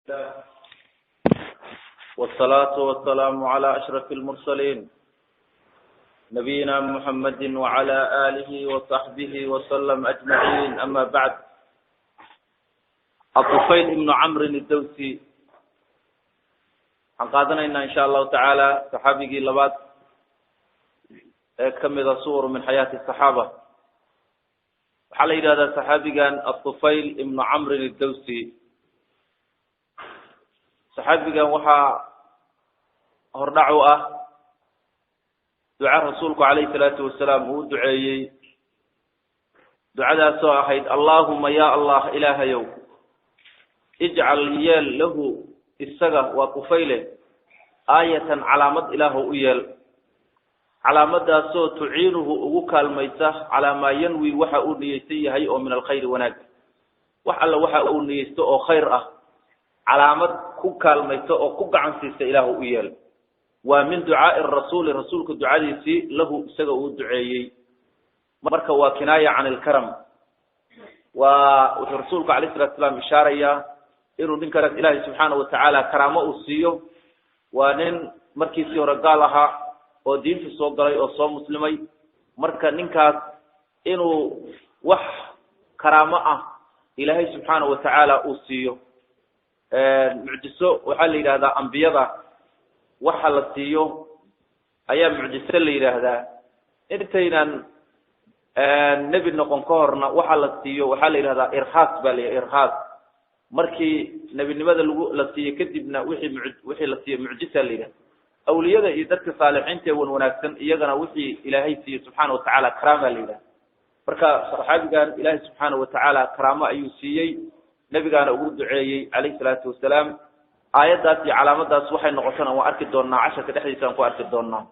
الله والصلاة والسلام على أشرف المرسلين نبينا محمد وعلى آله وصحبه وسلم أجمعين أما بعد. الطفيل بن عمرو الدوسي waxaan qaadanaynaa insha Allahu tacaala saxaabigii labaad ee kamida suwar min xayaati saxaaba. Waxaa la yidhahdaa saxaabigan Atufayl ibnu Camrin Addawsi. Saxaabigan waxaa hordhac u ah duca rasuulku calayhi salaatu wasalaam uu u duceeyey, ducadaasoo ahayd: "Allaahuma ya Allah, ilaahayow, ijcal yeel lahu isaga," waa Tufayle, "aayatan calaamad ilaahu u yeel, calaamadaasoo tuciinuhu ugu kaalmaysa calaa maa yanwi waxa uu niyeysan yahay oo min alkhayri wanaag. Wax alla waxa uu niyeysto oo khayr ah calaamad ku kaalmaysa oo ku gacan siisa ilaahu u yeel. Waa min ducaai rasuuli, rasuulka ducadiisii, lahu isaga uu duceeyey. Marka waa kinaaya can ilkaram. Waa wuxuu rasuulku alayh salatu salaam ishaarayaa inuu ninkaas Ilaahay subxaana watacaala karaamo uu siiyo. Waa nin markiisii hore gaal ahaa oo diinta soo galay oo soo muslimay. Marka ninkaas inuu wax karaamo ah Ilaahay subxaana watacaala uu siiyo. Mucjiso waxaa la yidhahdaa ambiyada waxa la siiyo ayaa mucjiso la yidhaahdaa. Intaynan nebi noqon ka horna waxa la siiyo waxaa la yidhahdaa irhaas baa la yidhahda, irhaas. Markii nebinimada lagu la siiyo kadibna wixii la siiyo mucjisa la yidhahda. Awliyada iyo dadka saalixiinta ee wan wanaagsan iyagana wixii Ilaahay siiye subxaana watacaala karaama la yidhahda. Marka saxaabigan Ilaahay subxaana watacaala karaamo ayuu siiyey, nebigaana ugu duceeyey calayhi salaatu wasalaam. Aayaddaas iyo calaamadaas waxay noqotona waan arki doonaa, casharka dhexdiisa aan ku arki doonaa.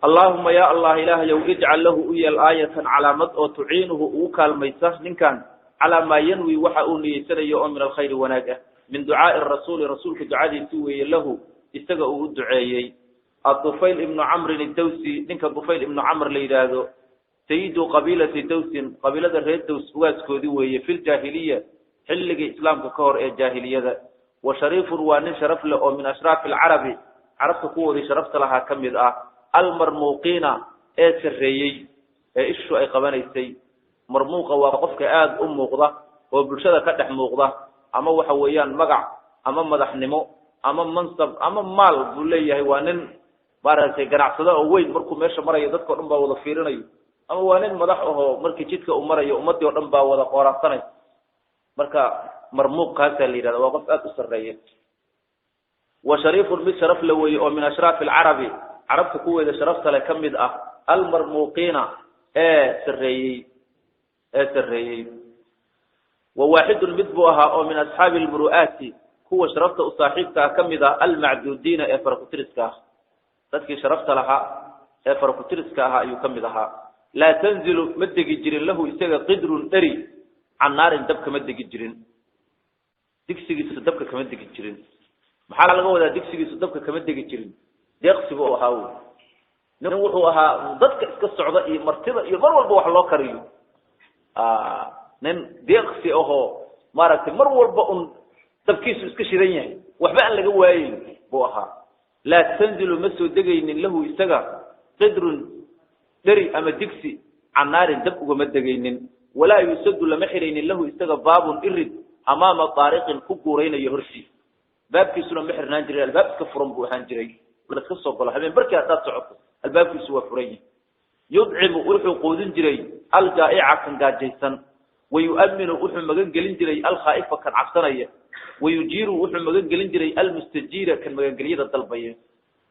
"Allaahuma ya Allah, ilaahayow, ijcal lahu u yeel aayatan calaamad oo tuciinuhu ugu kaalmaysa ninkan calaa maa yanwi waxa uu niyeysanayo oo min alkhayri wanaag ah." Min ducaai rasuuli, rasuulka ducadiisi weeye, lahu isaga uu u duceeyey. Atufayl ibnu Camrin Idawsi, ninka Tufayl ibnu Camr la yidhaahdo, sayidu qabiilati Dawsin, qabiilada reer Daws ugaaskoodii weeye, fi ljaahiliya, xilligii islaamka ka hor ee jaahiliyada. Wa shariifun, waa nin sharaf leh oo min ashraafi alcarabi, carabta kuwoodii sharafta lahaa ka mid ah, almarmuuqiina ee sarreeyey ee ishu ay qabanaysay. Marmuuqa waa qofka aada u muuqda oo bulshada ka dhex muuqda, ama waxa weeyaan magac ama madaxnimo ama mansab ama maal buu leeyahay. Waa nin maaragtay ganacsado oo weyn, markuu meesha marayo dadka o dhan baa wada fiirinayo, ama waa nin madax ahoo markii jidka uu marayo ummadii o dhan baa wada qooraansanaysa. Marka marmuuq kaasaa la yidhahda, waa qof aada u sarreeya. Wa shariifun, mid sharaf la weeye oo min ashraafi alcarabi, carabta kuweeda sharafta le ka mid ah, almarmuuqiina ee sarreeyey ee sarreeyey. Wa waaxidun, mid buu ahaa oo min asxaabi almuru'aati, kuwa sharafta u saaxiibka ah ka mid ah, almacduudiina ee farakutiriska ah. Dadkii sharafta lahaa ee farakutiriska ahaa ayuu ka mid ahaa. Laa tanzilu, ma degi jirin, lahu isaga qidrun dheri can naarin, dabka ma degi jirin, digsigiisu dabka kama degi jirin. Maxaa laga wadaa digsigiisu dabka kama degi jirin? Deeqsi buu ahaa wy. Nin wuxuu ahaa dadka iska socda iyo martida iyo mar walba wax loo kariyo. Nin deeqsi ahoo maaragtay mar walba un dabkiisu iska shidan yahay, waxba aan laga waayeyn buu ahaa. Laa tanzilu, ma soo degaynin, lahu isaga qidrun dheri ama digsi can naarin, dab ugama degaynin. Walaa yusadu, lama xiraynin, lahu isaga baabun irid amaama taariqin ku guuraynayo hortiis. Baabkiisuna ma xirnaan jirin, albaab iska furan buu ahaan jiray, laska soo galo. Habeen barkii haddaad socoto albaabkiisu waa furan yahay. Yudcimu, wuxuu quudin jiray, aljaa'ica kan gaajaysan. Wayu'minu, wuxuu magan gelin jiray, alkhaa'ifa kan cabsanaya. Wayujiiru, wuxuu magan gelin jiray, almustajiira kan magangelyada dalbaya.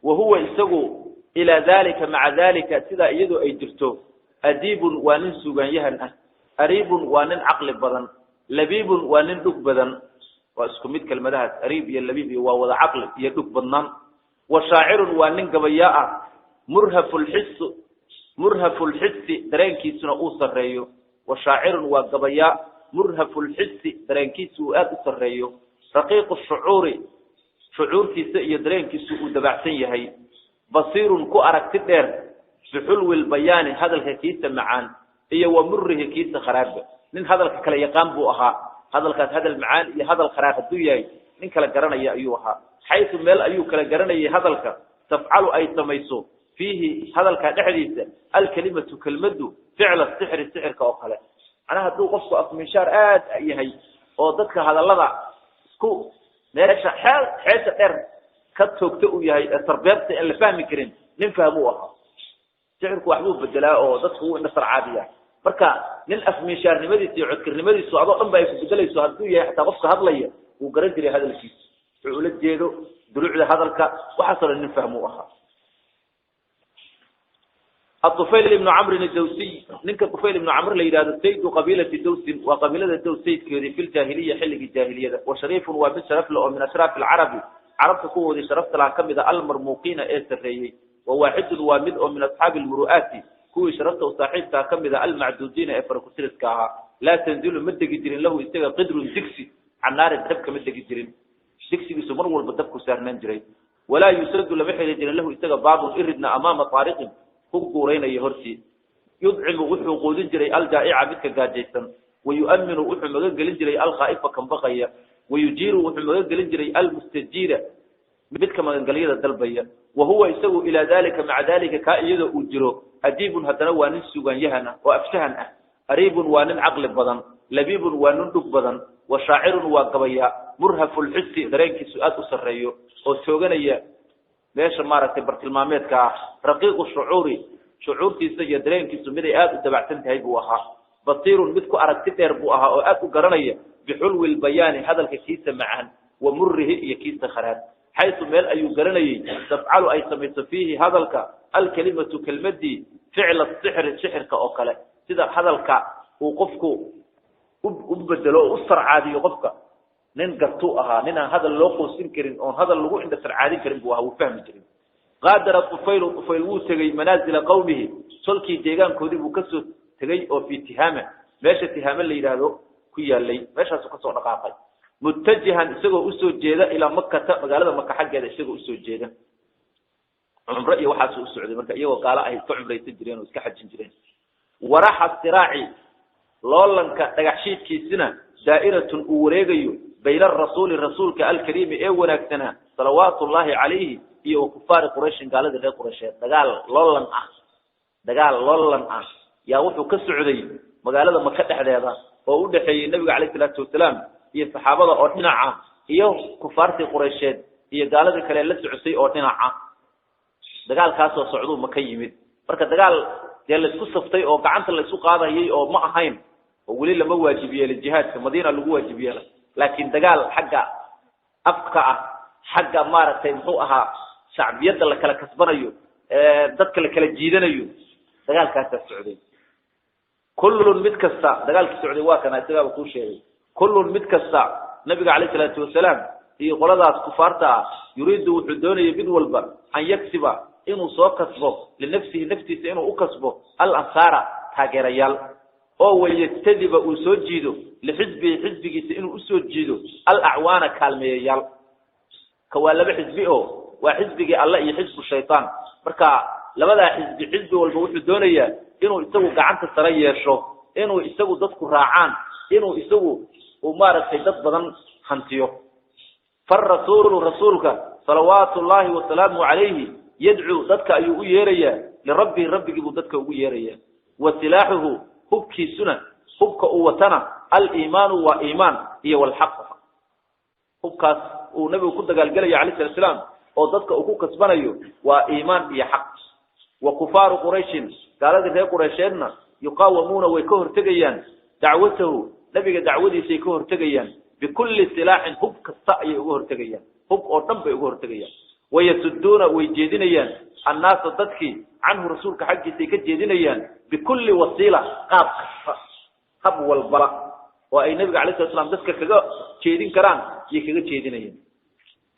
Wa huwa isagu ilaa dalika, maca dalika, sidaa iyadoo ay jirto, adiibun, waa nin suugaanyahan ah, ariibun, waa nin caqli badan, labiibun, waa nin dhug badan. Waa isku mid kelmadahaas, ariib iyo labiib iyo waa wada caqli iyo dhug badnaan. Wa shaacirun, waa nin gabayaa ah, murhafulxis, murhafulxisi, dareenkiisuna uu sarreeyo. Wa shaacirun, waa gabayaa, murhafulxisi, dareenkiisu uu aada u sarreeyo, raqiiqu shucuuri, shucuurtiisa iyo dareenkiisu uu dabacsan yahay, basiirun, ku aragti dheer, bixulwi lbayaani, hadalka kiisa macaan iyo wa murihi kiisa kharaabba. Nin hadalka kala yaqaan buu ahaa. Hadalkaas hadal macaan iyo hadal kharaar hadduu yahay nin kala garanaya ayuu ahaa. Xaysu meel ayuu kala garanayay hadalka, tafcalu ay samayso fiihi hadalka dhexdiisa alkalimatu kelmaddu ficla sixri, sixirka oo kale. Macnaha hadduu qofku afminshaar aad yahay oo dadka hadallada isku meesha xeel xeesha dheer ka toogta uu yahay ee sarbeebta aan la fahmi karin, nin fahmuu ahaa. Sixirku waxbuu bedelaa oo dadku wuu indha sarcaadiyaa. Marka nin afminshaarnimadiisa iyo codkarnimadiisu adoo dhan ba ay ku bedelayso hadduu yahay, xataa qofka hadlaya wuu garan jiray hadalkiisa wuxuu ula jeedo, dulucda hadalka, waxaasoo dhan nin fahmuu ahaa. الطفيل بن عمرو الدوسي، نك الطفيل بن عمرو لا سيد قبيلة دوس، وقبيلة دوس سيد كذي في الجاهلية، حلق الجاهلية، وشريف ومن شرف له من أشراف العرب، عرب كوه شرف لها كم إذا المرموقين إيسري، وواحد ومد من أصحاب المرؤات كوه شرفته وصاحبتها كم إذا المعدودين إفركسرس كاها. لا تنزل مد جدرين له استجا قدر دكسي عن نار الدبكة مد جدرين دكسي بسمر والبدبك سار جري، ولا يسرد لمحل جدرين له استجا بعض إردنا أمام طارق قورين يهرسي. يدعم وحو قودن جري الجائع midka gaajaysan، ويؤمن wuxuu magan gelin jiray الخائف kan baqaya، ويجير wuxuu magan gelin jiray المستجير midka magangalyada dalbaya. وهو isagu إلى ذلك مع ذلك ka iyada uu jiro أديب، haddana waa nin sugan yahana oo aftahan ah، أريب waa nin caqli badan، لبيب waa nin dhug badan، وشاعر waa gabaya مرهف الحس dareenkiisu aad u sareeyo oo tooganaya meesha maaragtay bartilmaameedka ah، رقيق الشعور shucuurtiisa iyo dareenkiisu mid ay aad u dabacsan tahay buu ahaa، basiirun mid ku aragti dheer buu ahaa oo aad u garanaya bixulwi lbayaani hadalka kiisa macaan wa murihi iyo kiisa kharaar. Xaysu meel ayuu garanayay tafcalu ay samayso fiihi hadalka alkalimatu kelmadii ficla sixri, sixirka oo kale, sida hadalka uu qofku u bedelo oo u sarcaadiyo qofka, nin gartuu ahaa. Nin aan hadal loo qoosin karin oon hadal lagu indha sarcaadin karin buu ahaa, wuu fahmi jirin. Qaadara Tufayl, Tufayl wuu tegey manaazila qawmihi, solkii deegaankoodii buu kasoo tegey oo fi Tihaama, meesha Tihaama la yidhaahdo ku yaalay, meeshaasuu kasoo dhaqaaqay, mutajihan isagoo usoo jeeda ilaa Makata, magaalada Maka xaggeeda isagoo usoo jeeda, cumro iyo waxaasuu u socday. Marka iyagoo gaalo ahay iska cumraysan jireen oo iska xajin jireen. Waraxa siraaci, loolanka dhagaxshiidkiisina, daa'iratun uu wareegayo bayna arasuuli, rasuulka alkariimi ee wanaagsanaa salawaatu llaahi calayhi, iyo wa kufaari Qurayshin, gaaladii reer Quraysheed. Dagaal loolan ah yaa wuxuu ka socday magaalada Maka dhexdeeda oo u dhexeeyey nabiga calayhi salaatu wasalaam iyo saxaabada oo dhinaca, iyo kufaartii Quraysheed iyo gaaladii kale la socotay oo dhinaca. Dagaalkaasoo socduu Maka yimid. Marka dagaal dee laisku saftay oo gacanta la isu qaadayay oo ma ahayn, oo weli lama waajib yeelin jihaadka, Madiina lagu waajib yeelay, laakiin dagaal xagga afka ah, xagga maaragtay muxuu ahaa shacbiyadda la kala kasbanayo, dadka la kala jiidanayo, dagaalkaasaa socday. Kullun mid kasta, dagaalkii socday waa kana isagaaba kuu sheegay. Kullun mid kasta, nabiga calayhi salaatu wasalaam iyo qoladaas kufaarta ah, yuriidu wuxuu doonayay mid walba an yaksiba inuu soo kasbo linafsihi, naftiisa inuu u kasbo alansaara, taageerayaal, oo wayajtadiba uu soo jiido lixisbihi, xisbigiisa inuu usoo jiido alacwaana, kaalmeeyayaal. Ka waa laba xisbi oo waa xisbigii Alle iyo xisbu shaytaan. Marka labadaa xisbi, xisbi walba wuxuu doonayaa inuu isagu gacanta sare yeesho, inuu isagu dadku raacaan, inuu isagu uu maaragtay dad badan hantiyo. Farasuulu, rasuulka salawaatu llaahi wasalaamu calayhi, yadcuu dadka ayuu u yeerayaa lirabbihi, rabbigii buu dadka ugu yeerayaa. Wa silaaxuhu, hubkiisuna, hubka uu watana, aliimaanu waa iimaan iyo walxaq. Hubkaas uu nabigu ku dagaalgelayo alayh salat slaam oo dadka uu ku kasbanayo waa iimaan iyo xaq. Wa kufaaru Qurayshin, gaaladii reer Quraysheedna, yuqaawamuuna way ka hortegayaan dacwatahu, nabiga dacwadiisay ka hortegayaan, bikulli silaaxin, hub kasta ayay uga hortegayaan, hub oo dhan bay uga hortegayaan. Wayasuduuna way jeedinayaan annaasa, dadkii, canhu, rasuulka xaggiisay ka jeedinayaan, bikulli wasiila, qaab kasta, hab walbala oo ay nabiga alay slat slam dadka kaga jeedin karaan ayay kaga jeedinayaan.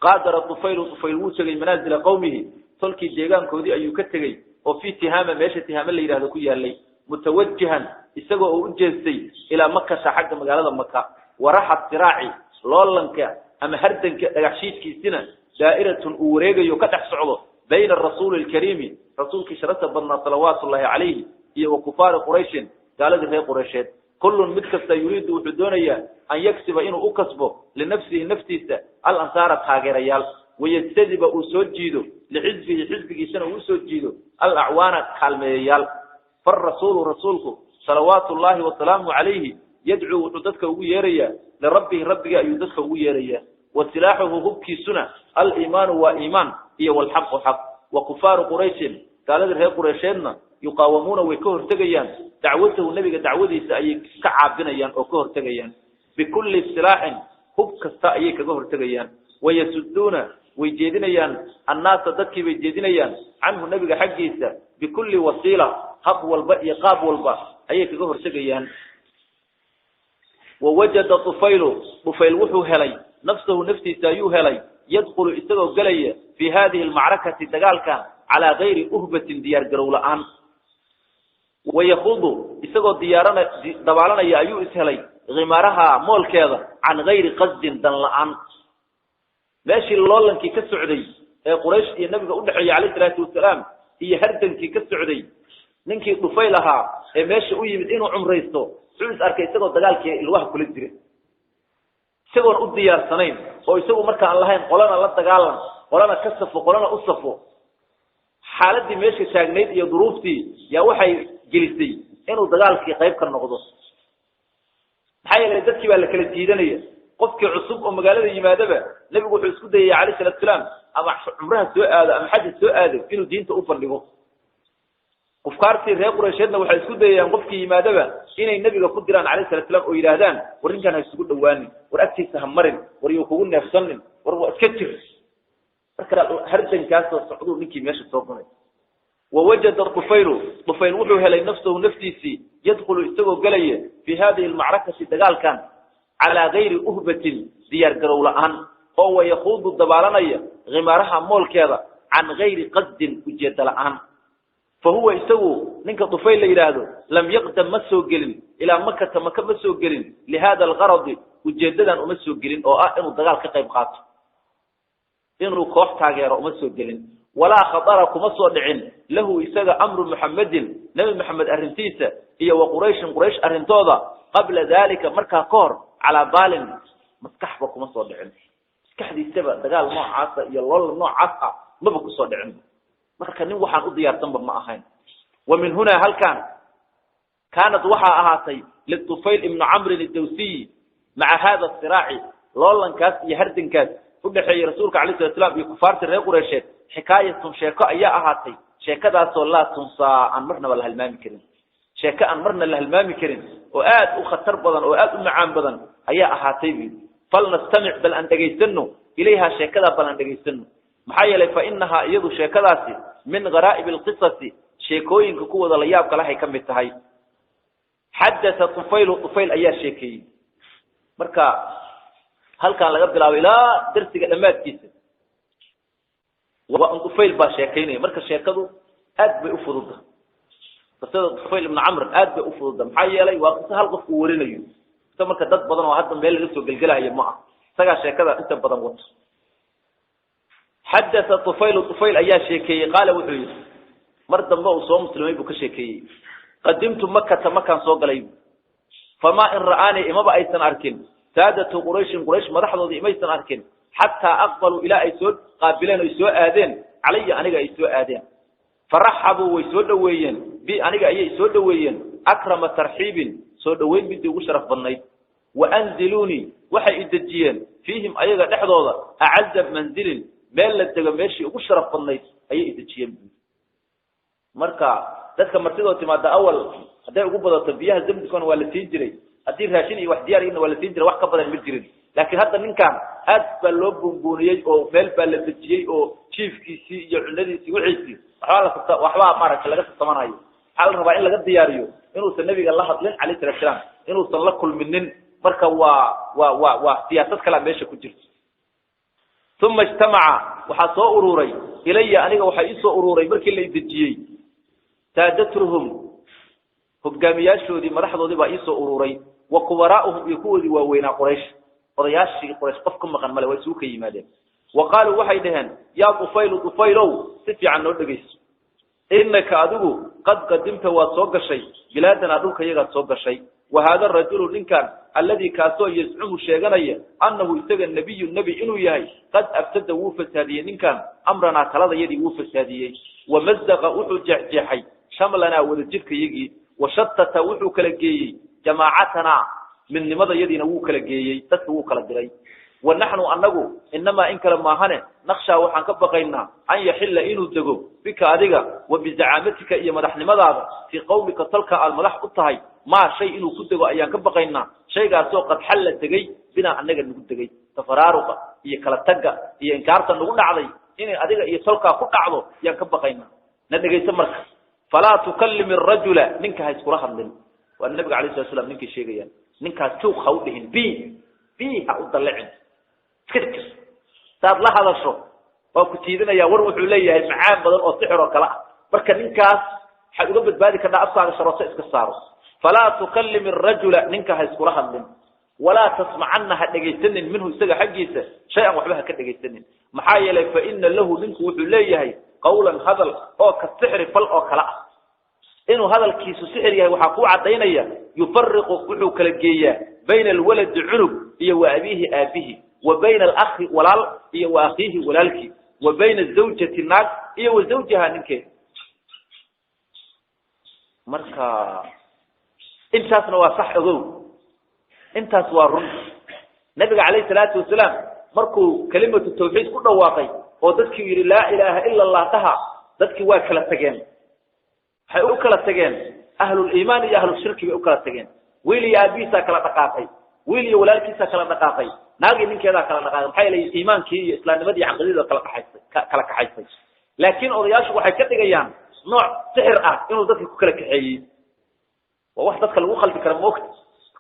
Qaadara Tufaylu, Tufayl wuu tegey manaazila qawmihi, tolkii deegaankoodii ayuu ka tegey oo fii Tihaama, meesha Tihaame la yidhahdo ku yaalay, mutawajihan isagoo uu u jeestay ilaa Makata, xagga magaalada Maka. Waraxa siraaci, loolanka ama hardanka dhagaxshiidkiisina, daa'iratun uu wareegayo ka dhex socdo bayna arasuuli alkariimi, rasuulkii sharafta badnaa salawaatu ullahi calayhi, iyo wa kufaari Qurayshin, gaaladii reer Quraysheed. Kullun mid kasta yuriidu wuxuu doonayaa an yaksiba inuu u kasbo linafsihi naftiisa alansaara taageerayaal, wayajtadiba uu soo jiido lixisbihi xisbigiisana uu usoo jiido alacwaana kaalmeeyayaal. Farasuulu rasuulku salawaatu llaahi wasalaamu calayhi yadcuu wuxuu dadka ugu yeerayaa lirabbihi rabbiga ayuu dadka ugu yeerayaa. Wa silaaxuhu hubkiisuna aliimaanu waa iimaan iyo walxaqu xaq. Wa kufaaru qurayshin gaaladii reer qureysheedna yuqaawamuuna way ka hortegayaan dacwatahu nebiga dacwadiisa ayay ka caabinayaan oo ka hortegayaan bikulli silaaxin hub kasta ayay kaga hortegayaan. Wayasuduuna way jeedinayaan annaasa dadkii bay jeedinayaan canhu nebiga xaggiisa bikulli wasiila hab walba iyo qaab walba ayay kaga hortegayaan. Wawajada Tufaylu Tufayl wuxuu helay nafsahu naftiisa ayuu helay yadkhulu isagoo gelaya fii haadihi almacrakati dagaalkan calaa gayri uhbatin diyaar garow la-aan. Wayakudu isagoo diyaarana dabaalanaya ayuu ishelay khimaaraha moolkeeda can gayri qasdin dan la-aan. Meeshii loolankii ka socday ee Quraysh iyo nabiga udhexeeyey calayhi salaatu wasalaam iyo hardankii ka socday, ninkii Tufayl ahaa ee meesha u yimid inuu cumraysto wuxuu is arkay isagoo dagaalkii ilwaha kula jira, isagoon u diyaarsanayn oo isagu marka aan lahayn qolana la dagaalan, qolana ka safo, qolana u safo. Xaaladii meesha taagnayd iyo duruuftii yaa waxay gelisay inuu dagaalkii qayb ka noqdo. Maxaa yeelay dadkii baa la kala jiidanaya. Qofkii cusub oo magaalada yimaadaba nebigu wuxuu isku dayaya calayhi salatu wasalaam ama cumraha soo aado ama xaja soo aado inuu diinta u bandhigo. Kufkaartii reer Qureysheedna waxay isku dayayaan qofkii yimaadaba inay nebiga ku diraan calayhi salatu wasalaam oo yidhaahdaan war ninkan ha isugu dhawaanin, war agtiisa ha marin, war yuu kugu neefsanin, war waa iska jir. Marka hardankaasoo socduu ninkii meesha soo galay. Wawajada Tufaylu Tufayl wuxuu helay nafsahu naftiisii yadkhulu isagoo gelaya fii haadihi almacrakati dagaalkan calaa gayri uhbatin diyaar garow la-aan, oo wayakuudu dabaalanaya khimaaraha moolkeeda can gayri qasdin ujeeda la-aan. Fa huwa isagu ninka Tufayl la yidhaahdo lam yaqdam ma soo gelin ilaa Makata Maka ma soo gelin lihada algaradi ujeedadan uma soo gelin oo ah inuu dagaal ka qayb qaato, inuu koox taageero uma soo gelin. Walaa khatara kuma soo dhicin lahu isaga amru Muxamedin nebi Maxamed arrintiisa iyo wa Qurayshin Quraysh arrintooda qabla daalika markaa ka hor calaa baalin maskaxba kuma soo dhicin. Maskaxdiisaba dagaal noocaasa iyo loola noocaas ah maba kusoo dhicin. Marka nin waxaan u diyaarsanba ma ahayn. Wa min hunaa halkan kaanat waxaa ahaatay litufayl ibnu camrin addawsiyi maca hada asiraaci loolankaas iyo hardankaas udhexeeyey rasuulka calayhi salatu wasalaam iyo kufaartii reer Qureysheed xikaayatun sheeko ayaa ahaatay, sheekadaasoo laa tunsaa aan marnaba la halmaami karin, sheeko aan marna la halmaami karin oo aad u khatar badan oo aad u macaan badan ayaa ahaatay buu yidhi. Falnastamic bal aan dhegaysano ilayhaa sheekadaa bal aan dhegaysano, maxaa yeelay fa inahaa iyadu sheekadaasi min gharaa'ibi alqisasi sheekooyinka kuwooda la yaabka lahay ka mid tahay. Xadatha Tufaylu Tufayl ayaa sheekeeyey. Marka halkan laga bilaabo ilaa darsiga dhammaadkiisa waa un Tufayl baa sheekaynaya. Marka sheekadu aad bay u fududa, qisada Tufayl ibnu Camr aad bay u fududa, maxaa yeelay waa qiso hal qof uu warinayo. Qiso marka dad badan oo hadda meel laga soo gelgelayo ma ah, isagaa sheekada inta badan wato. Xadatha Tufaylu Tufayl ayaa sheekeeyey. Qaala wuxuu yidhi mar dambe uu soo muslimay buu ka sheekeeyey. Qadimtu Makata makaan soo galay, famaa in ra'aanii imaba aysan arkin saadatu Qurayshin Quraysh madaxdoodii imaysan arkin xataa aqbaluu ilaa ay soo qaabileen oy soo aadeen calaya aniga ay soo aadeen. Faraxabuu way soo dhoweeyeen bi aniga ayay soo dhoweeyeen akrama tarxiibin soo dhoweyn midii ugu sharaf badnayd. Wa anziluunii waxay i dejiyeen fiihim ayaga dhexdooda acaza manzilin meel la dego meeshii ugu sharaf badnayd ayay i dejiyeen. Marka dadka martidoo timaada awal hadday ugu badato biyaha zamdikona waa la siin jiray, haddii raashin iyo wax diyaar waa la siin jiray, wax ka badan ma jirin. Laakiin hadda ninkan aad baa loo buunbuuniyey oo meel baa la dejiyey oo jiifkiisii iyo cunadiisii wixiisii waxbaa la waxbaa maaragtay laga sasamanayo. Waxaa la rabaa in laga diyaariyo inuusan nebiga la hadlin calayhi salatu wasalaam, inuusan la kulminin. Marka waa waa waa waa siyaasad kalaa meesha ku jirto. Uma ijtamaca waxaa soo ururay ilaya aniga waxaa iisoo ururay markii la idejiyey saadatuhum hogaamiyaashoodii madaxdoodii baa iisoo ururay, wa kubaraa'uhum iyo kuwoodii waaweynaa Quraysh, odayaashii Quraysh qof ka maqan male waa isugu ka yimaadeen. Wa qaaluu waxay dhaheen yaa Tufaylu Tufaylow si fiican noo dhegeyso, innaka adigu qad qadimta waad soo gashay bilaadanaa dhulka iyagaad soo gashay, Wa hada rajulu ninkan alladii kaasoo yazcumu sheeganaya annahu isaga nabiyu nebi inuu yahay, qad afsada wuu fasaadiyey ninkan amranaa taladayadii wuu fasaadiyey. Wamazaqa wuxuu jeexjeexay shamlanaa wadajirkayagii, washatata wuxuu kala geeyey jamaacatanaa midnimadayadiina wuu kala geeyey, dadka wuu kala diray. Wanaxnu anagu inamaa in kale maahane nakshaa waxaan ka baqaynaa an yaxilla inuu dego bika adiga wa bizacaamatika iyo madaxnimadaada fii qawmika tolka aad madax u tahay, maa shay inuu ku dego ayaan ka baqaynaa, shaygaasoo qad xalla degay binaa annaga nagu degay. Tafaraaruqa iyo kala tagga iyo inkaarta nagu dhacday inay adiga iyo tolkaa ku dhacdo ayaan ka baqaynaa. Na dhegayso marka, falaa tukallim arajula, ninka ha iskula hadlin. Waa nabiga alayh salatu slam ninkay sheegayaan, ninkaas juuq ha u dhihin, b b ha u dallicin, iska jir. Saad la hadasho waa ku jiidinaya, war wuxuu leeyahay macaan badan oo sixir oo kale ah. Marka ninkaas waxaad uga badbaadi kartaa afkaaga sharooto iska saaro. Falaa tukallim arajula, ninka ha iskula hadlin. Walaa tasmacanna ha dhegaysanin minhu isaga xaggiisa shay-an, waxba ha ka dhegaysanin. Maxaa yeelay fa ina lahu ninku wuxuu leeyahay qawlan hadal oo ka sixri fal oo kale ah. Inuu hadalkiisu sixir yahay waxaa kuu caddaynaya, yufariqu wuxuu kala geeyaa bayna alwaladi cunug iyo wa abiihi aabihi, wa bayna alakhi walaal iyo wa akhiihi walaalkii, wa bayna zawjati naag iyo wa zawjiha ninkeeda. Marka intaasna waa sax ogow, intaas waa run. Nabiga calayhi salaatu wasalaam markuu kelimatu tawxiid ku dhawaaqay oo dadkii yidhi laa ilaaha ila allah dhaha, dadkii waa kala tageen. Waxay u kala tageen ahluliimaan iyo ahlushirki bay u kala tageen. Wiil iyo aabihiisaa kala dhaqaaqay, wiil iyo walaalkiisaa kala dhaqaaqay, naagii ninkeedaa kala dhaqaaqay. Maxaa yeelay iimaankii iyo islaamnimadii caqidadii kala dhaxaysay, kala kaxaysay. Laakiin odayaashu waxay ka dhigayaan nooc sixir ah inuu dadka ku kala kaxeeyey. Waa wax dadka lagu khaldi kara moogta.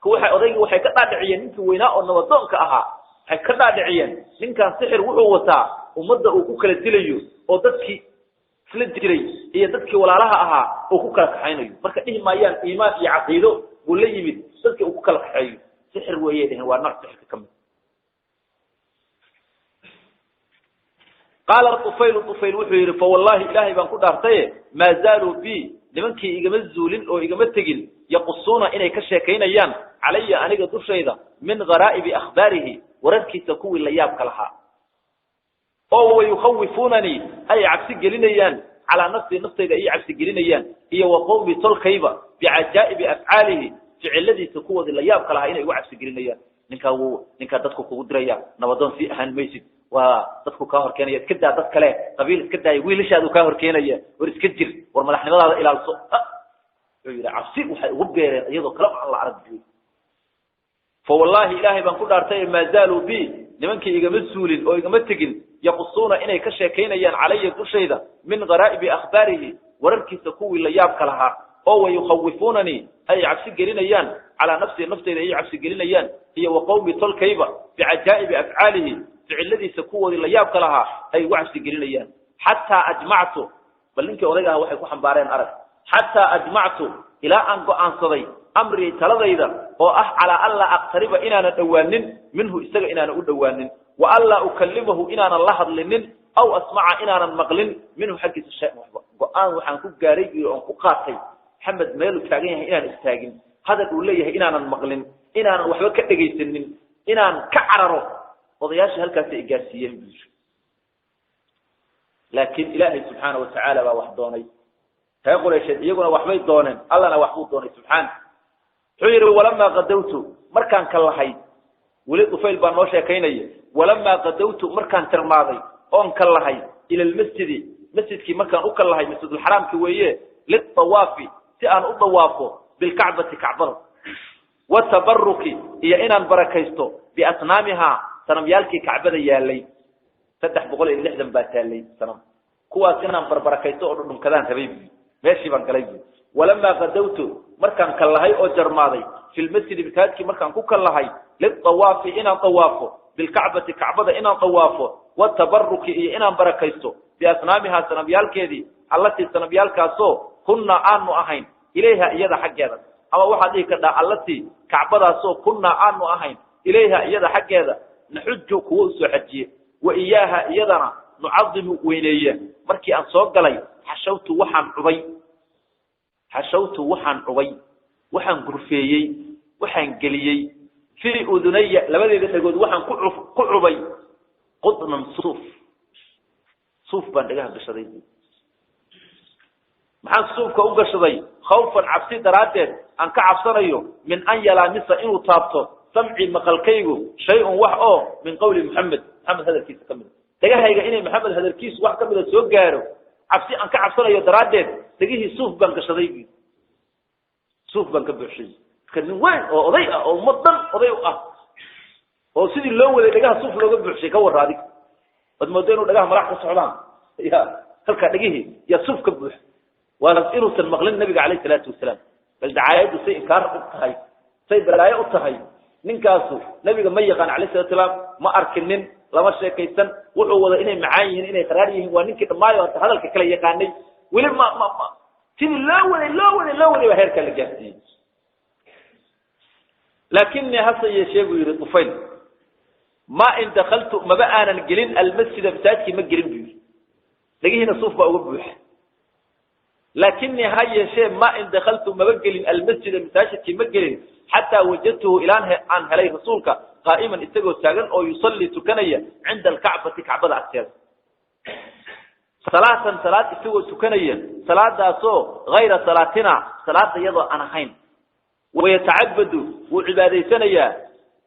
Waxay odaygii waxay ka dhaadhiciyeen ninkii weynaa oo nabadoonka ahaa, waxay ka dhaadhiciyeen ninkan sixir wuxuu wataa ummadda uu ku kala dilayo oo dadkii isla jiray iyo dadkii walaalaha ahaa uu ku kala kaxaynayo. Marka dhihi maayaan iimaan iyo caqiido buu la yimid dadkii uu ku kala kaxeeyo, sixir weeyay dheheen, waa nooc sixirka ka mid. Qaala Tufayl, Tufayl wuxuu yidhi fa wallahi ilaahay baan ku dhaartaye maa zaaluu bi, nimankii igama zuulin oo igama tegin, yaqusuuna inay ka sheekaynayaan calaya aniga dushayda min gharaa'ibi akhbaarihi, wararkiisa kuwii la yaabka lahaa, oo wayukhawifuunanii ay cabsi gelinayaan calaa nafsii naftayda ay cabsi gelinayaan iyo wa qowmi tolkayba bicajaa'ibi afcaalihi, ficiladiisa kuwoodii la yaabka lahaa inay igu cabsi gelinayaan. Ninkaa wuu ninkaa dadku kugu diraya, nabadoon sii ahaan maysid, waa dadku kaa horkeenaya, iska daa dad kale, qabiil iska daaya, wiilashaadu kaa horkeenaya, war iska jir, war madaxnimadaada ilaalso. Wuxuu yidhi cabsi waxay ugu beereen iyadoo kale aan la arag buuri. Fa wallahi ilaahay baan ku dhaartay maa zaaluu bi, nimankii igama suulin oo igama tegin, yaqusuuna inay ka sheekaynayaan calaya dushayda min gharaa'ibi akhbaarihi, wararkiisa kuwii la yaabka lahaa, oo wayukhawifuunanii ay cabsi gelinayaan calaa nafsii naftayda ay cabsi gelinayaan iyo wa qowmi tolkayba bicajaa'ibi afcaalihi, ficiladiisa kuwoodii la yaabka lahaa ay ugu cabsi gelinayaan. Xataa ajmactu, bal ninkii odayga aha waxay ku xambaareen arag, xataa ajmactu ilaa aan go'aansaday amrii taladayda oo ah calaa anlaa aqtariba inaanan dhowaanin minhu isaga inaanan u dhowaanin, wa anlaa ukallimahu inaanan la hadlinin, aw asmaca inaanan maqlin minhu xaggiisa shay-an waxba. Go-aan waxaan ku gaaray iyo oon ku qaatay Maxamed meeluu taagan yahay inaan istaagin, hadal uu leeyahay inaanan maqlin, inaanan waxba ka dhegaysanin, inaan ka cararo. Odayaashii halkaasi ay gaarsiiyeen buu yidhi. Laakiin ilaahay subxaana watacaala baa wax doonay. Reer Qureysheed iyaguna waxbay dooneen, Allana waxbuu doonay subxaana. Wuxuu yidhi walamaa qadawtu, markaan ka lahay, weli Tufayl baa noo sheekaynaya, walamaa qadawtu markaan tirmaaday oon ka lahay ila almasjidi, masjidkii markaan u ka lahay, masjidulxaraamki weeye, litawaafi si aan u dawaafo bilkacbati kacbada, watabaruki iyo inaan barakaysto biasnaamihaa sanamyaalkii kacbada yaalay, 360 baa taalay sanam, kuwaas inaan barbarakaysto oo dhudhunkadaan rabay buui, meeshii baan galay buui. Walamaa qadawtu markaan kallahay oo jarmaaday filmasjidi masaajidkii markaan ku kallahay litawaafi inaan dawaafo bilkacbati kacbada inaan dawaafo, watabaruki iyo inaan barakaysto biasnaamihaa sanamyaalkeedii, allatii sanamyaalkaasoo kunnaa aanu ahayn ilayha iyada xaggeeda, ama waxaad dhihi kardhaa allatii kacbadaasoo kunnaa aanu ahayn ilayha iyada xaggeeda naxuju kuwa usoo xajiye, wa iyaaha iyadana nucadimu weyneeye. Markii aan soo galay xashawtu waxaan cubay, xashawtu waxaan cubay, waxaan gurfeeyey Waxaan geliyey fii udunaya, labadeeda dhagood waxaan ku cubay qudnan suuf, suuf baan dhagaha gashaday buu. Maxaan suufka u gashaday? Khawfan, cabsi daraaddeed aan ka cabsanayo, min an yalaamisa, inuu taabto, samci, maqalkaygu, shay-un, wax oo, min qawli Maxamed, Maxamed hadalkiisa ka mida. Dhagahayga inay Maxamed hadalkiisu wax ka mida soo gaaro cabsi aan ka cabsanayo daraaddeed, dhegihii suuf baan gashaday bu, suuf baan ka buuxshay. Marka nin weyn oo oday ah oo ummad dhan oday u ah oo sidii loo waday dhagaha suuf looga buuxshay, ka warra adig. Waad moodo inuu dhagaha marax ka socdaan ya halkaa dhegihii yaa suuf ka buux, waa inuusan maqlin nabiga calayh salaatu wasalaam. Bal dacaayaddu say inkaar u tahay, say balaayo u tahay. Ninkaasu nabiga ma yaqaan calayh salatu salaam, ma arkinin, lama sheekaysan. Wuxuu wada inay macaan yihiin, inay qaraar yihiin. Waa ninkii dhammaayo hata hadalka kala yaqaanay. Weli ma sidii loo waday, loo waday, loo waday baa heerkaa la gaarsiiyey. Laakini, hase yeeshee, buu yihi Tufayl, ma in dakaltu, maba aanan gelin, almasjida, masaajidkii ma gelin, buu yihi. Dhegihiina suuf baa uga buuxa. Laakini, ha yeeshee, ma in dakaltu, maba gelin, almasjida, masaajidkii ma gelin, xataa wajadtuhu, ilaan aan helay rasuulka, qaa'iman, isagoo taagan oo yusallii, tukanaya, cinda alkacbati, kacbada agteeda, salaatan, salaad isagoo tukanaya, salaadaasoo hayra salaatina, salaada iyadoo aan ahayn. Wayatacabadu, wuu cibaadaysanayaa,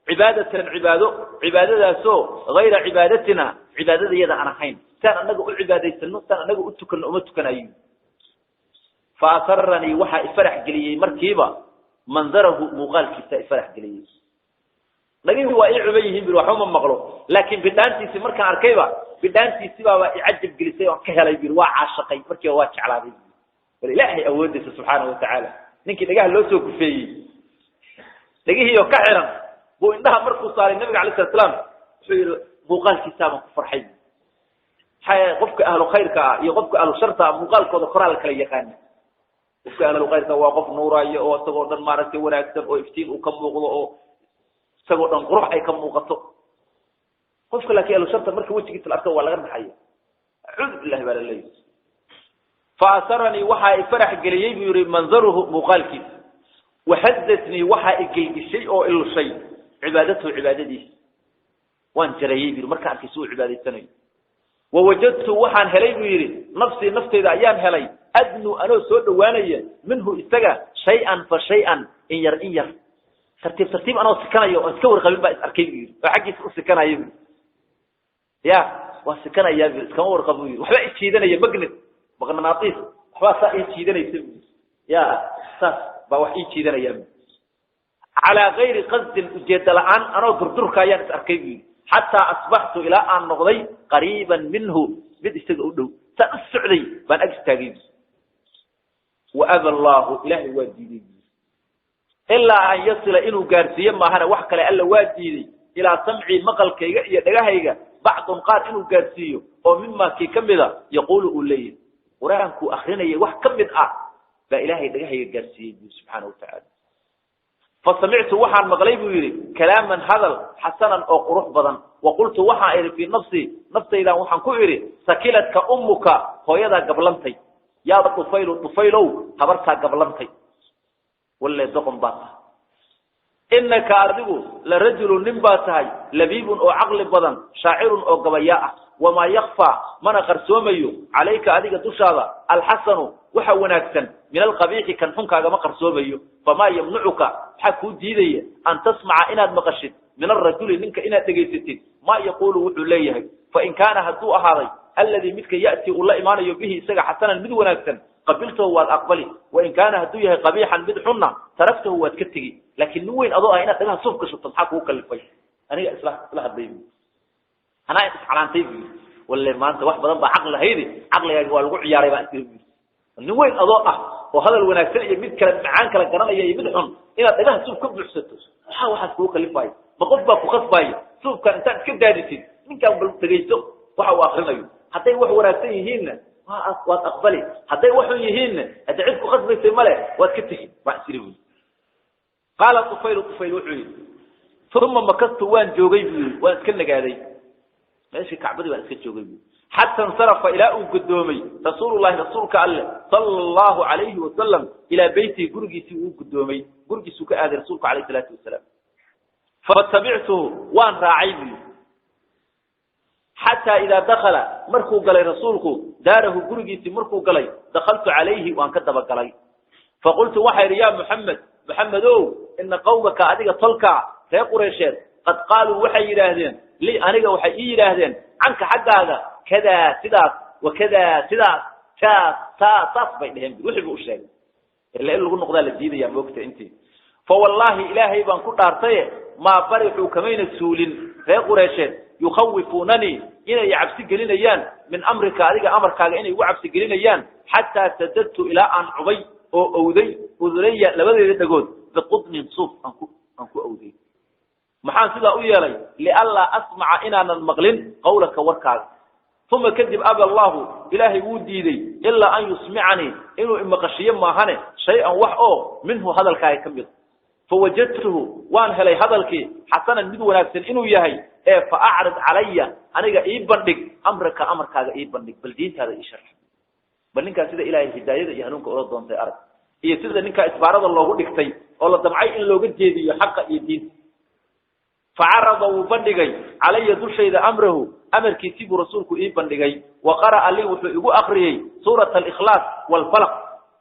cibaadatan, cibaado, cibaadadaasoo hayra cibaadatina, cibaadada iyada aan ahayn. Saan anaga u cibaadaysano, saan anaga u tukano uma tukanayo. Fa asaranii, waxaa ifarax geliyey markiiba, mandarahu, muuqaalkiisa ifarax geliyey. Dhagihii waa ii cuban yihiin bir, waxba ma maqlo, laakiin bidhaantiisi markaan arkayba, bidhaantiisi baaba icajab gelisay oon ka helay bir, waa caashaqay markiiba, waa jeclaaday. Bal Ilaahay awoodiisa subxaanahu watacaala, ninkii dhagaha loo soo kufeeyey, dhegihii oo ka xiran buu indhaha markuu saaray nabiga alay slat slaam, wuxuu yihi muuqaalkiisaabaan ku farxay. Maxaa? Qofka ahlu khayrka ah iyo qofka ahlu sharta ah muuqaalkooda koraa la kala yaqaana. Qofka ahlu khayrka waa qof nuuraayo oo isagoo dhan maaragtay wanaagsan oo iftiin uu ka muuqdo oo isagoo dhan qurux ay ka muuqato. Qofka laakiin ahlu sharta marka wejigiisa la arko waa laga naxaya, acuudu billahi baa la leeyahy. Faasaranii, waxaa ifarax geliyey, buu yihi, manzaruhu, muuqaalkiisa. Waxazatnii, waxaa igelgishay oo ilushay, cibaadatuhu, cibaadadiisa. Waan jareeyey, bu yidhi, markaan arkay si uu cibaadaysanayo. Wawajadtu, waxaan helay, buu yidhi, nafsii, naftayda ayaan helay, adnu, anoo soo dhowaanaya, minhu, isaga, shay-an fa shay-an, in yar in yar, tartiib tartiib, anoo sikanayo oon iska warqabin baa is arkay, buu yidhi, oo xaggiisa u sikanaya, bu ya waa sikanayaa, bu iskama warqab, buu yidhi. Waxbaa ijiidanaya, magnet, maqnaatiis, waxbaa saa ii jiidanaysa, bu ya saas baa wax ii jiidanaya. Calaa gayri qasdin, ujeeda la-aan, anoo durdurka ayaan is arkay, buu yidhi, xataa asbaxtu, ilaa aan noqday, qariiban minhu, mid isaga u dhow. Saan u socday baan ag istaagay. Wa aba allahu, ilaahay waa diiday, ilaa an yasila, inuu gaarsiiye maahane wax kale alla waa diiday, ilaa samcii, maqalkayga iyo dhagahayga, bacdun, qaar inuu gaarsiiyo oo mimaa kii ka mida yaquulu, uu leeyahay. Qur-aankuu akrinayay wax ka mid ah baa Ilaahay dhagahayga gaarsiiyey, buu subxaana watacaala. Fasamictu, waxaan maqlay, buu yidhi, kalaaman, hadal, xasanan, oo qurux badan. Waqultu, waxaan idhi, fii nafsii, naftaydan waxaan ku idhi, sakiladka ummuka, hooyadaa gablantay, yaa Tufaylu, Tufaylow, habartaa gablantay, walle doqon baa tahay. Inaka, adigu, la rajulu, nin baa tahay, labiibun, oo caqli badan, shaacirun, oo gabayaa ah. Wamaa yakfaa, mana qarsoomayo, calayka, adiga dushaada, alxasanu, waxa wanaagsan, min alqabiixi, kan xunkaagama qarsoomayo. Famaa yamnucuka, maxaa kuu diidaya, an tasmaca, inaad maqashid, min arajuli, ninka inaad dhegaysatid, maa yaquulu, wuxuu leeyahay? Fain kaana, hadduu ahaaday, alladii, midka, ya'tii, uu la imaanayo, bihi, isaga, xasanan, mid wanaagsan, qabiltahu, waad aqbali. Wain kaana, hadduu yahay, qabiixan, mid xunna, taraktahu, waad ka tegi. Laakiin nin weyn adoo ah inaad dhagaha suuf gashato maxaa kugu kalifay? Aniga isla hadlay bu, anaa iscanaantay, bu yidhi. Walle maanta wax badan baa caqli lahaydi, caqligaagi waa lagu ciyaaray baan isiri, bu yidhi. Nin weyn adoo ah oo hadal wanaagsan iyo mid kale macaan kala garanaya iyo mid xun, inaad dhagaha suuf ka buuxsato maxaa waxaas kugu kalifaayo? Ma qof baa ku khasbaaya? Suufkan intaad iska daadisid, ninkaan bal dhegayso waxa uu akrinayo. Hadday wax wanaagsan yihiinna waad aqbali, hadday wax xun yihiinna hadda cid ku khasbaysay male, waad ka tegi baan isiri, bu yidhi. Qaala Tufaylu, Tufayl wuxuu yidhi, uma makastu, waan joogay, buu yidhi, waan iska nagaaday meeshii kacbadii baan iska joogay, buu yidhi. Xata insarafa ilaa uu guddoomay rasuulullahi rasuulka alle sala allahu calayhi wasalam ilaa beytihi gurigiisii uu guddoomay, gurigiisuu ka aaday rasuulku calayhi salaatu wasalaam. Fatabictuhu waan raacay buu yidhi. Xataa idaa dakala markuu galay rasuulku daarahu gurigiisii markuu galay, dakaltu calayhi waan ka dabagalay. Faqultu waxaa yidhi yaa Muxamed, Muxamedow, ina qawmaka adiga tolkaa reer Qureysheed qad qaaluu waxay yidhaahdeen li aniga waxay ii yidhaahdeen canka xaggaaga kadaa sidaas wa kadaa sidaas taas taa saas bay dheheen. Wixii buu u sheegay ila in lagu noqdaa la diidayaa moogta intii. Fawallaahi ilaahay baan ku dhaartaye maa barixuu kamayna suulin reer Qureysheed yukhawifuunanii inay cabsi gelinayaan min amrika adiga amarkaaga inay igu cabsi gelinayaan xataa sadadtu ilaa aan cubay oo owday udunaya labadeeda dhagood biqudnin suuf aan ku owday. Maxaan sidaa u yeelay? Lianlaa asmaca inaanan maqlin qawlaka warkaaga. Uma kadib aba allahu ilaahay wuu diiday ilaa an yusmicanii inuu imaqashiyo maahane shay-an wax oo minhu hadalkaaga ka mida. Fawajadtuhu waan helay hadalkii xasanan mid wanaagsan inuu yahay ee fa acrid calaya aniga ii bandhig amraka amarkaaga ii bandhig, bal diintaada ii sharx. Bal ninkaas sida ilaahay hidaayada iyo hanuunka ula doontay arag, iyo sida ninkaa isbaarada loogu dhigtay oo la damcay in looga jeediyo xaqa iyo diinta. Facarada wuu bandhigay calaya dushayda amrahu amarkiisii buu rasuulku ii bandhigay. Wa qara'a lii wuxuu igu akriyey suurata alikhlaas waalfalaq,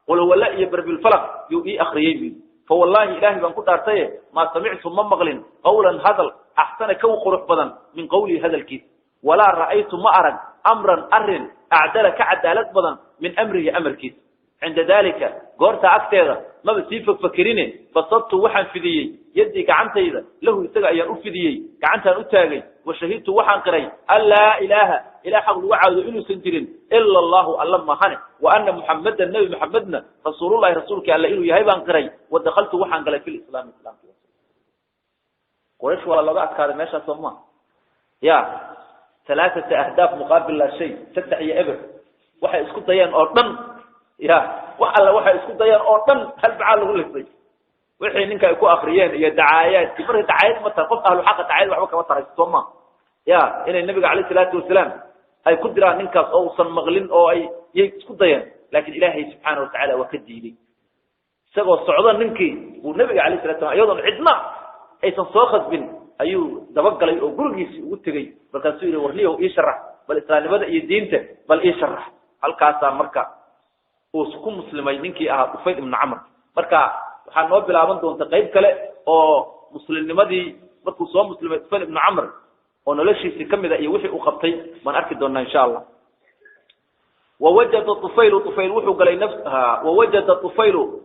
qul huwala iyo barbilfalaq yuu ii akriyey buu. Fawallaahi ilaahay baan ku dhaartaye maa samictu ma maqlin qawlan hadal axsana ka qurux badan min qawlihi hadalkiisa, walaa ra'aytu ma arag amran arrin acdala ka cadaalad badan min amrihi amarkiisa. Cinda daalika goorta agteeda maba sii fogfakerine basadtu waxaan fidiyey yaddii gacantayda lahu isaga ayaan u fidiyey, gacantaan u taagay. Wa shahidtu waxaan qiray an laa ilaaha ilah xaq lagu caabudo inuusan jirin ila allahu alla mahane, wa ana Muxammadan nebi Maxamedna rasuulullahi rasuulkii alle inuu yahay baan qiray. Wa dakaltu waxaan galay fi lislaami islaamki. Quraysh waa looga adkaaday meeshaas soo maa ya 3 ahdaaf muqaabil laa shay, 3 iyo eber. Waxay isku dayeen oo dhan ya wax alla waxay isku dayeen oo dhan hal bacaa lagu lisay. Wixii ninka ay ku akriyeen iyo dacaayaadkii, marka dacaayad ma tahay qof ahlu xaqa dacaayad waxba kama tarayso soo ma ya inay nabiga calayhi salaatu wasalaam ay ku diraan ninkaas oo uusan maqlin oo ay yay isku dayeen, laakiin ilaahay subxaana watacaala waa ka diiday. Isagoo socdo ninkii buu nabiga calayhi salatu wasalam iyadoon cidna aysan soo khasbin ayuu dabagalay oo gurigiisii ugu tegey. Markaasuu yidhi warniyow ii sharax bal islaamnimada iyo diinta bal ii sharax. Halkaasaa marka uu ku muslimay ninkii ahaa Tufayl ibnu Camr. Marka waxaa noo bilaaban doonta qayb kale oo muslimnimadii markuu soo muslimay Tufayl ibnu Camr oo noloshiisii kamid ah iyo wixii uu qabtay baan arki doonaa insha Allah. Wawajada Tufaylu, Tufayl wuxuu galay nafsaha. Wawajada Tufaylu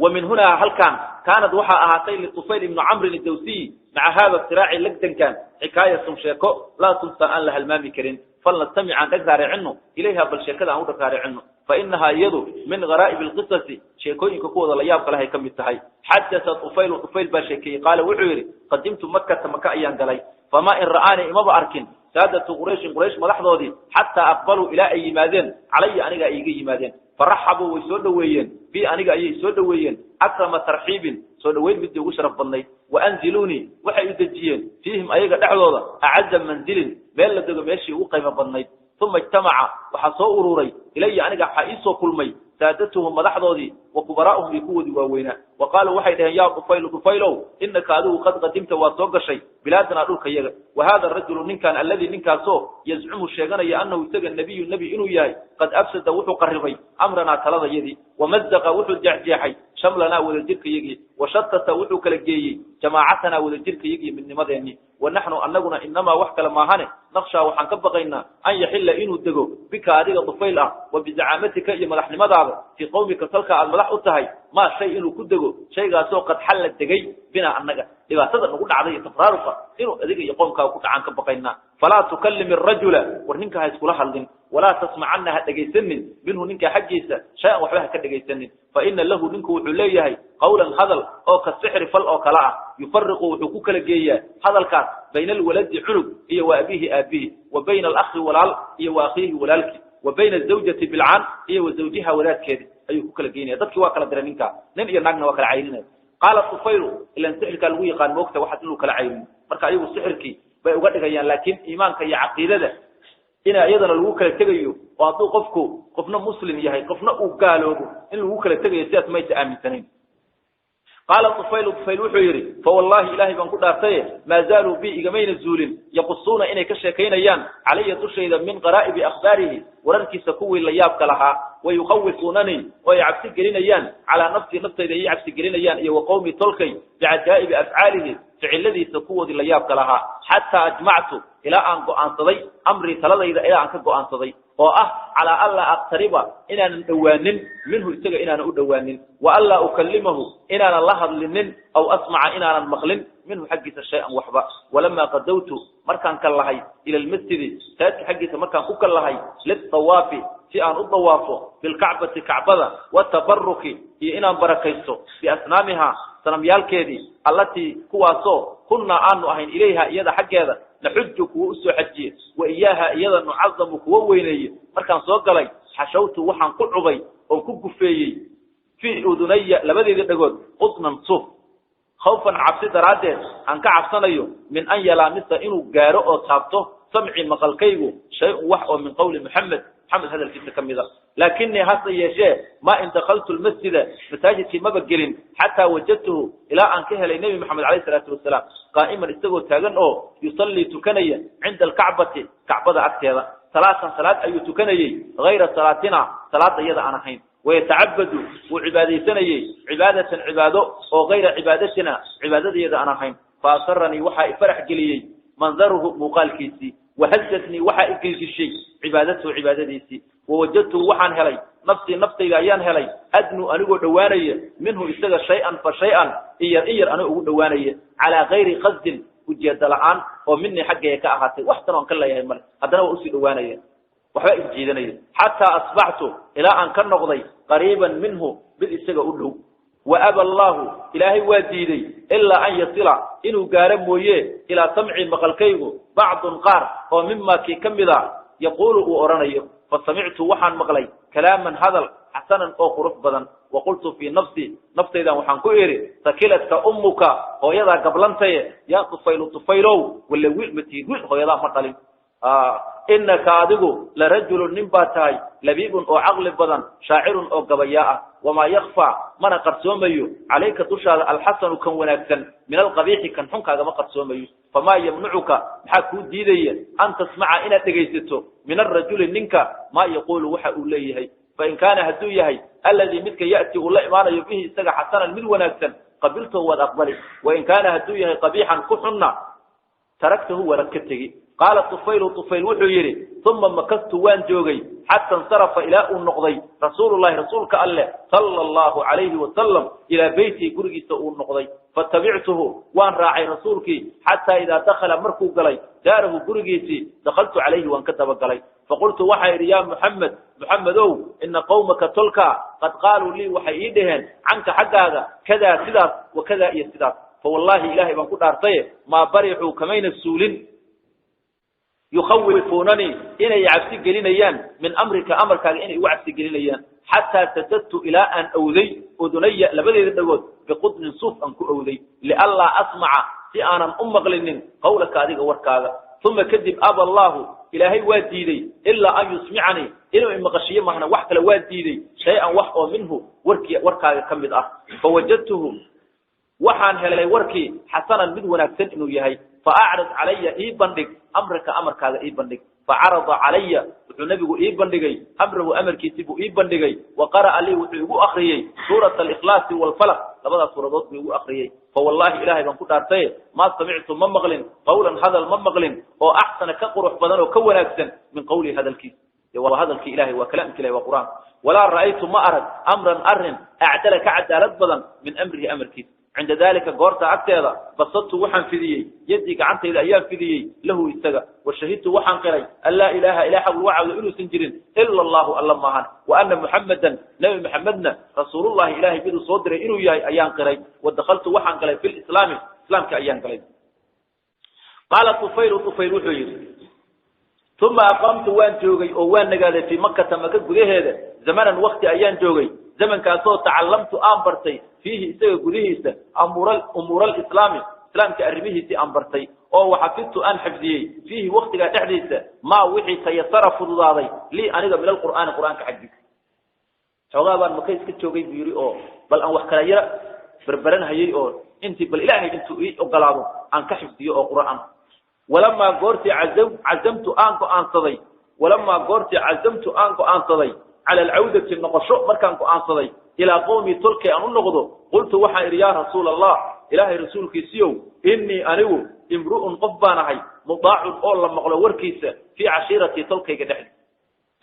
wa min huna halkan kaanad waxaa ahaatay litufayl ibnu camrin adawsiy maca hada siraaci lagdankan xikaayatun sheeko laa tunsa aan la halmaami karin. Falnastamic aan dhag raaricino ilayha bal sheekada aan u dhag raaricino, fa inahaa iyadu min garaa'ib alqisasi sheekooyinka kuwooda la yaabka leh ay ka mid tahay. Xaddatha Tufaylu, Tufayl baa sheekeeyey, qaala wuxuu yidhi qadimtu Makata Maka ayaan galay, famaa in ra'aanii imaba arkin saadatu Qurayshin Quraysh madaxdoodii xataa aqbaluu ilaa ay yimaadeen calaya aniga ay iga yimaadeen. Faraxabuu way soo dhoweeyeen bi aniga ayay soo dhoweeyeen akrama tarxiibin soo dhoweyn midii ugu sharaf badnayd. Wa anziluunii waxay u dejiyeen fiihim ayaga dhexdooda acaza manzilin meel la dego meeshii ugu qiimo badnayd. Uma ijtamaca waxaa soo ururay ilaya aniga waxaa iisoo kulmay saadatuhum madaxdoodii wa kubaraa'uhum iyo kuwoodii waaweynaa. Wa qaaluu waxay dhaheen yaa Tufaylu, Tufaylow, inaka adigu qad qadimta waad soo gashay bilaadanaa dhulka yaga. Wa haada arajulu ninkan alladii ninkaasoo yazcumu sheeganaya annahu isaga nebiyu nebi inuu yahay qad afsada wuxuu qarribay amranaa taladayadii, wamazaqa wuxuu jeexjeexay shamlanaa wadajirkayagii, washatata wuxuu kala geeyey jamaacatanaa wadajirkayagii midnimadeennii. Wa naxnu annaguna inamaa wax kale maahane naqshaa waxaan ka baqaynaa an yaxilla inuu dego bika adiga Tufayl ah wa bizacaamatika iyo madaxnimadaada fii qawmika salka aad madax u tahay maa shay inuu ku dego shaygaasoo qad xalla degay binaa annaga dhibaatada nagu dhacday iyo tafraaruqa inuu adiga iyo qoomkaaga ku dhacaan ka baqaynaa. Falaa tukallim arajula war ninka ha iskula hadlin, walaa tasmacanna ha dhegaysanin minhu ninka xaggiisa shay-an waxba ha ka dhegaysanin. Fa ina lahu ninku wuxuu leeyahay qawlan hadal oo ka sixri fal oo kale ah, yufariqu wuxuu ku kala geeyaa hadalkaas bayna alwaladi cunug iyo wa abiihi aabihi, wa bayna alakhi walaal iyo wa akhiihi walaalkii, wa bayna azawjati bilcaan iyo wa zawjiha wadaadkeedi ayuu ku kala geynaya. Dadkii waa kala diray ninkaa, nin iyo naagna waa kala cayrinaya. Qaala Tufaylu ilan sixirkaa lagu yaqaan moogta waxaas inuu kala cayriyo, marka ayagu sixirkii bay uga dhigayaan, laakiin iimaanka iyo caqiidada Ina iyadana lagu kala tegayo oo hadduu qofku qofna muslim yahay qofna uu gaaloobo in lagu kala tegayo, sidaas maysa aaminsanayn. Qaala Tufayl, Tufayl wuxuu yidhi: fawallaahi, ilaahay baan ku dhaartaye, maa zaaluu bi, igamayna zuulin, yaqusuuna, inay ka sheekaynayaan, calaya, dushayda, min qaraa'ibi akhbaarihi, wararkiisa kuwii la yaabka lahaa, wayukhawifuunanii, oo ay cabsi gelinayaan, calaa nafsii, naftayda ay cabsi gelinayaan, iyo wa qowmi, tolkay, bicajaa'ibi afcaalihi, ficiladiisa kuwoodii la yaabka lahaa, xataa ajmactu, ilaa aan go'aansaday, amrii, taladayda ilaa aan ka go'aansaday, oo ah calaa anlaa aqtariba, inaanan dhowaanin, minhu, isaga inaanan u dhowaanin, wa anlaa ukalimahu, inaanan la hadlinin, aw asmaca, inaanan maqlin, minhu, xaggiisa, shay-an, waxba. Walamaa qadawtu, markaan ka lahay, ila almasjidi, masaajidka xaggiisa markaan ku kallahay, litawaafi, si aan u dawaafo, bilkacbati, kacbada, watabaruki, iyo inaan barakaysto, biasnaamihaa, sanamyaalkeedii, allatii, kuwaasoo, kunnaa, aanu ahayn, ilayha, iyada xaggeeda, naxuju, kuwa usoo xajiye, wa iyaaha, iyada, nucadamu, kuwa weyneeye, markaan soo galay, xashawtu, waxaan ku cubay oon ku gufeeyey, fii udunaya, labadeedii dhagood, qudnan, suuf, khawfan, cabsi daraaddeed aan ka cabsanayo, min an yalaamisa, inuu gaaro oo taabto, samci, maqalkaygu, shay-un, wax oo, min qowli Muxamed, Maxamed hadalkiisa ka mida. Laakinii, hase yeeshee, maa in dakaltu lmasjida, masaajidkii maba gelin, xataa wajadtuhu, ilaa aan ka helay Nebi Maxamed alayh isalaatu wasalaam, qaa'iman, isagoo taagan oo, yusallii, tukanaya, cinda alkacbati, kacbada agteeda, salaatan, salaad ayuu tukanayey, hayra salaatina, salaada iyada aan ahayn, wayatacabadu, wuu cibaadaysanayey, cibaadatan, cibaado oo, hayra cibaadatina, cibaadadayada aan ahayn. Faasaranii, waxaa ifarax geliyey, mandaruhu, muuqaalkiisii, wahazatnii, waxaa igilgishay, cibaadatuhu, cibaadadiisii, wawajadtuhu, waxaan helay, nafsii, naftayda ayaan helay, adnu, anigoo dhowaanaya, minhu, isaga, shay-an fa shay-an, in yar in yar anigoo ugu dhowaanaya, calaa gayri qasdin, ujeeda la-aan oo, minii, xaggayga ka ahaatay. Wax tan oon ka leeyahay male, haddana waa usii dhowaanaya, waxba isjiidanaya, xataa asbaxtu, ilaa aan ka noqday, qariiban minhu, mid isaga u dhow. Wa aba allaahu, ilaahay waa diiday, ilaa an yasila, inuu gaaro mooye, ilaa samci, maqalkaygu, bacdun, qaar oo, mimaa, kii ka mida, yaquulu, uu odhanayo. Fasamictu, waxaan maqlay, kalaaman, hadal, xasanan, oo qurux badan. Wa qultu fii nafsi, naftaydan waxaan ku idhi: sakiladka ummuka, hooyadaa gablantaye, yaa Tufaylu, Tufaylow, walla wiil ma tihid, wiil hooyadaa ma dhalin. Inaka, adigu, larajulun, nin baa tahay, labiibun, oo caqli badan, shaacirun, oo gabayaa ah. Wamaa yakfaa, mana qarsoomayo, calayka, dushaada, alxasanu, kan wanaagsan, min alqabiixi, kan xun kaagama qarsoomayo. Famaa yamnacuka, maxaa kuu diidaya, an tasmaca, inaad dhegaysato, min arajuli, ninka, maa yaquulu, waxa uu leeyahay? Fain kaana, hadduu yahay, alladii, midka, ya'ti, uu la imaanayo, bihi, isaga, xasanan, mid wanaagsan, qabiltahu, waad aqbali. Wain kaana, hadduu yahay, qabiixan, ku xunna, taragtahu, waad ka tegi. Qaala Tufaylu, Tufayl wuxuu yidhi: uma makastu, waan joogay, xata insarafa, ilaa uu noqday, rasuulullahi, rasuulka alleh, sala allahu calayhi wasalam, ilaa beytihi, gurigiisa uu noqday. Fatabictuhu, waan raacay rasuulkii, xataa idaa dakhala, markuu galay, daarahu, gurigiisii, dakaltu calayhi, waan ka dabagalay. Faqultu, waxaa idhi: yaa Muxamed, Muxamedow, ina qowmaka, tolka, qad qaaluu lii, waxay ii dhaheen, canka, xaggaaga, kadaa, sidaas, wa kadaa, iyo sidaas. Fawallaahi, ilaahay baan ku dhaartaye, maa barixuu, kamayna suulin, yukhawifuunanii, inay cabsi gelinayaan, min amrika, amarkaaga inay igu cabsi gelinayaan, xataa sadadtu, ilaa aan awday, udunaya, labadeeda dhagood, biqudnin, suuf aan ku awday, lianlaa asmaca, si aanan u maqlinin, qawlaka, adiga warkaaga. Uma kadib, aba allaahu, ilaahay waa diiday, ilaa an yusmicanii, inuu imaqashiyo mahna, wax kale waa diiday, shay-an, wax oo, minhu, warkii, warkaaga ka mid ah. Fawajadtuhu, waxaan helay warkii, xasanan, mid wanaagsan inuu yahay. Faacrid calaya, ii bandhig, amraka, amarkaaga ii bandhig. Facarada calaya, wuxuu nabigu ii bandhigay, amrahu, amarkiisii buu ii bandhigay. Wa qara'a lii, wuxuu igu akriyey, suurata alikhlaasi waalfalaq, labadaas suuradood buu igu akriyey. Fawallaahi, ilaahay baan ku dhaartaye, maa samictu, ma maqlin, qawlan, hadal ma maqlin oo, axsana, ka qurux badan oo ka wanaagsan, min qawlihi, hadalkiisa. Waa hadalkii ilahay, waa kalaamki ilahi, waa Qur'aanka. Walaa ra'aytu, ma arag, amran, arin, acdala, ka cadaalad badan, min amrihi, amarkiisa. Cinda dalika, goorta agteeda, basadtu, waxaan fidiyey, yaddii, gacantayda ayaan fidiyey, lahu, isaga. Washahidtu, waxaan qiray, an laa ilaaha, ilah xaq lagu caabudo inuusan jirin, ila allahu, alla maahan, wa ana Muxamedan, Nebi Maxamedna, rasuulullahi, ilahay miduu soo diray inuu yahay ayaan qiray. Wadakaltu, waxaan galay, fi lislaami, islaamka ayaan galay. Qaala Tufaylu, Tufayl wuxuu yidhi: uma aqamtu, waan joogay oo waan nagaaday, fii Makata, Maka gudaheeda, zamanan, wakti ayaan joogay, zamankaasoo, tacallamtu, aan bartay, fiihi, isaga gudihiisa, umuura alislaami, islaamka arrimihiisii aan bartay. Oo waxafidtu aan xifdiyey fiihi waktigaa dhexdiisa maa wixii tayasara fududaaday lii aniga min alqur'aani qur'aanka xaggiisa. Xoogaa baan Maka iska joogay buu yidhi, oo bal aan wax kala yara berberanhayey, oo intii bal Ilaahay intuu ii ogolaado aan ka xifdiyo oo qur'aan. Walamaa goortii cazamtu aan go'aansaday, walamaa goortii cazamtu aan go'aansaday cala alcawdati noqosho, markaan go'aansaday ilaa qowmii tolkay aan u noqdo, qultu waxaan idhi: yaa rasuula Allah, Ilaahay rasuulkiisiyow, innii anigu imru'un qof baan ahay mudaacun oo la maqlo warkiisa fii cashiiratii tolkayga dhexd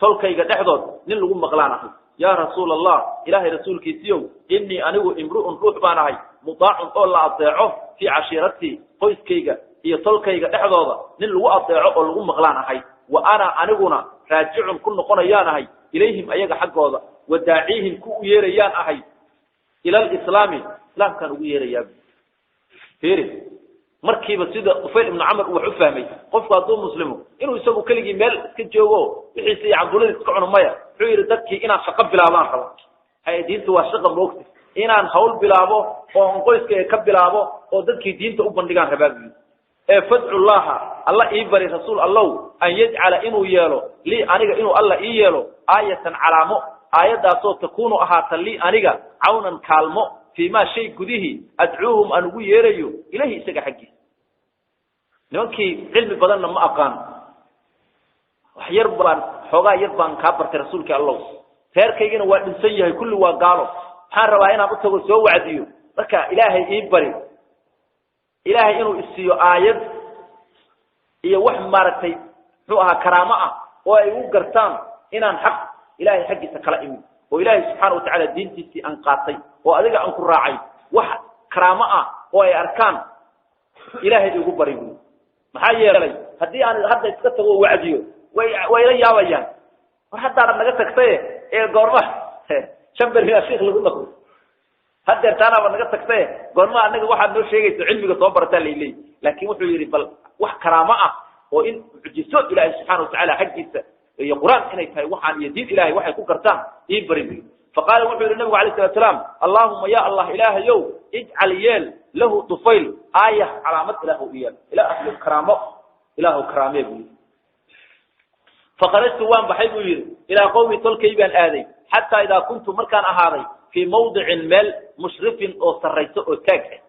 tolkayga dhexdood nin lagu maqlaan ahay. Yaa rasuula Allah, Ilaahay rasuulkiisiyow, innii anigu imru'un ruux baan ahay mudaacun oo la adeeco fii cashiiratii qoyskayga iyo tolkayga dhexdooda nin lagu adeeco oo lagu maqlaan ahay. Wa ana aniguna raajicun ku noqonayaan ahay ilayhim ayaga xaggooda, wa daaciihim ku u yeerayaan ahay ila alislaami, islaamkaan ugu yeerayaa. Fiiri markiiba sida Tufayl ibnu Camr uu wax u fahmay. Qofku hadduu muslimo inuu isagu keligii meel iska joogo, wixiisa iyo cabduladiis iska cuno, maya. Wuxuu yidhi dadkii inaan shaqo bilaabaan rabo. Hay, diintu waa shaqa moogta. Inaan hawl bilaabo oo aan qoyskayga ka bilaabo oo dadkii diinta u bandhigaan rabaa buu yidhi. Ee fadcu llaha, Alla ii bari, rasuul Allow, an yajcala inuu yeelo lii aniga, inuu Alla ii yeelo aayatan calaamo, aayaddaasoo takuunu ahaata lii aniga cawnan kaalmo fii maa shay gudihii adcuuhum aan ugu yeerayo ilahi isaga xaggiisa. Nimankii cilmi badanna ma aqaan, wax yar baan xoogaa yar baan kaa bartay, rasuulkii Allow. Reerkaygina waa dhinsan yahay, kulli waa gaalo. Waxaan rabaa inaan u tago soo wacdiyo. Marka Ilaahay ii bari, Ilaahay inuu isiiyo aayad iyo wax maaragtay muxuu ahaa karaamo ah oo ay u gartaan inaan xaq Ilaahay xaggiisa kala imin oo Ilaahay subxaana watacaala diintiisii aan qaatay oo adiga aan ku raacay. Wax karaamo ah oo ay arkaan Ilaahay igu bari buui. Maxaa yeelay haddii aan hadda iska tago oo wacdiyo, way ila yaabayaan: war haddaanad naga tagtaye ee goorma shan beriyaa shiik lagu dhaqo? Hadeer taanaaba naga tagtaye, goorma anaga waxaad noo sheegaysa cilmiga soo barataa layley? Laakiin wuxuu yidhi bal wax karaamo ah oo in mucjiso Ilaahay subxaana watacaala xaggiisa iyo qur-aan inay tahay waxaan iyo diin Ilahay waxay ku gartaan ii bari buyi. Faqaala wuxuu yidhi nabigu alayh salatu salaam: allahuma ya Allah, Ilaahayow, ijcal yeel lahu Tufayl aayah calaamad, Ilaahw iyeel, Ilaahyow karaamo, Ilaahw karaamee buu yidhi. Fakharajtu waan baxay buu yidhi, ilaa qowmi tolkay baan aaday. Xataa idaa kuntu markaan ahaaday fii mawdicin meel mushrifin oo sarrayso oo taag ah,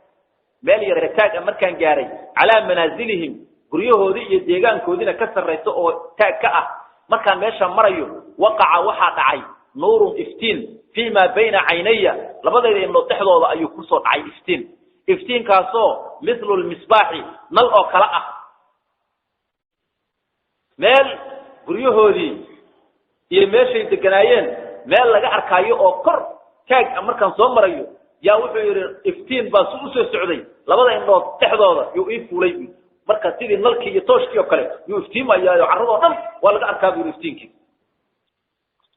meel yara taag ah markaan gaaray, calaa manaasilihim guryahoodii iyo deegaankoodiina ka sarrayso oo taag ka ah, markaan meesha marayo, waqaca waxaa dhacay nuurun iftiin fii maa bayna caynaya, labadayda indhood dhexdooda ayuu kusoo dhacay iftiin, iftiinkaasoo mithlu lmisbaaxi nal oo kale ah. Meel guryahoodii iyo meeshay deganaayeen meel laga arkaayo oo kor taag ah markaan soo marayo, yaa wuxuu yidhi iftiin baa su usoo socday, labada indhood dhexdooda yuu ii fuulay bu. Marka sidii nalkii iyo tooshkii oo kale yuu iftiimayaayo, carradoo dhan waa laga arkaa bu yidhi iftiinkii.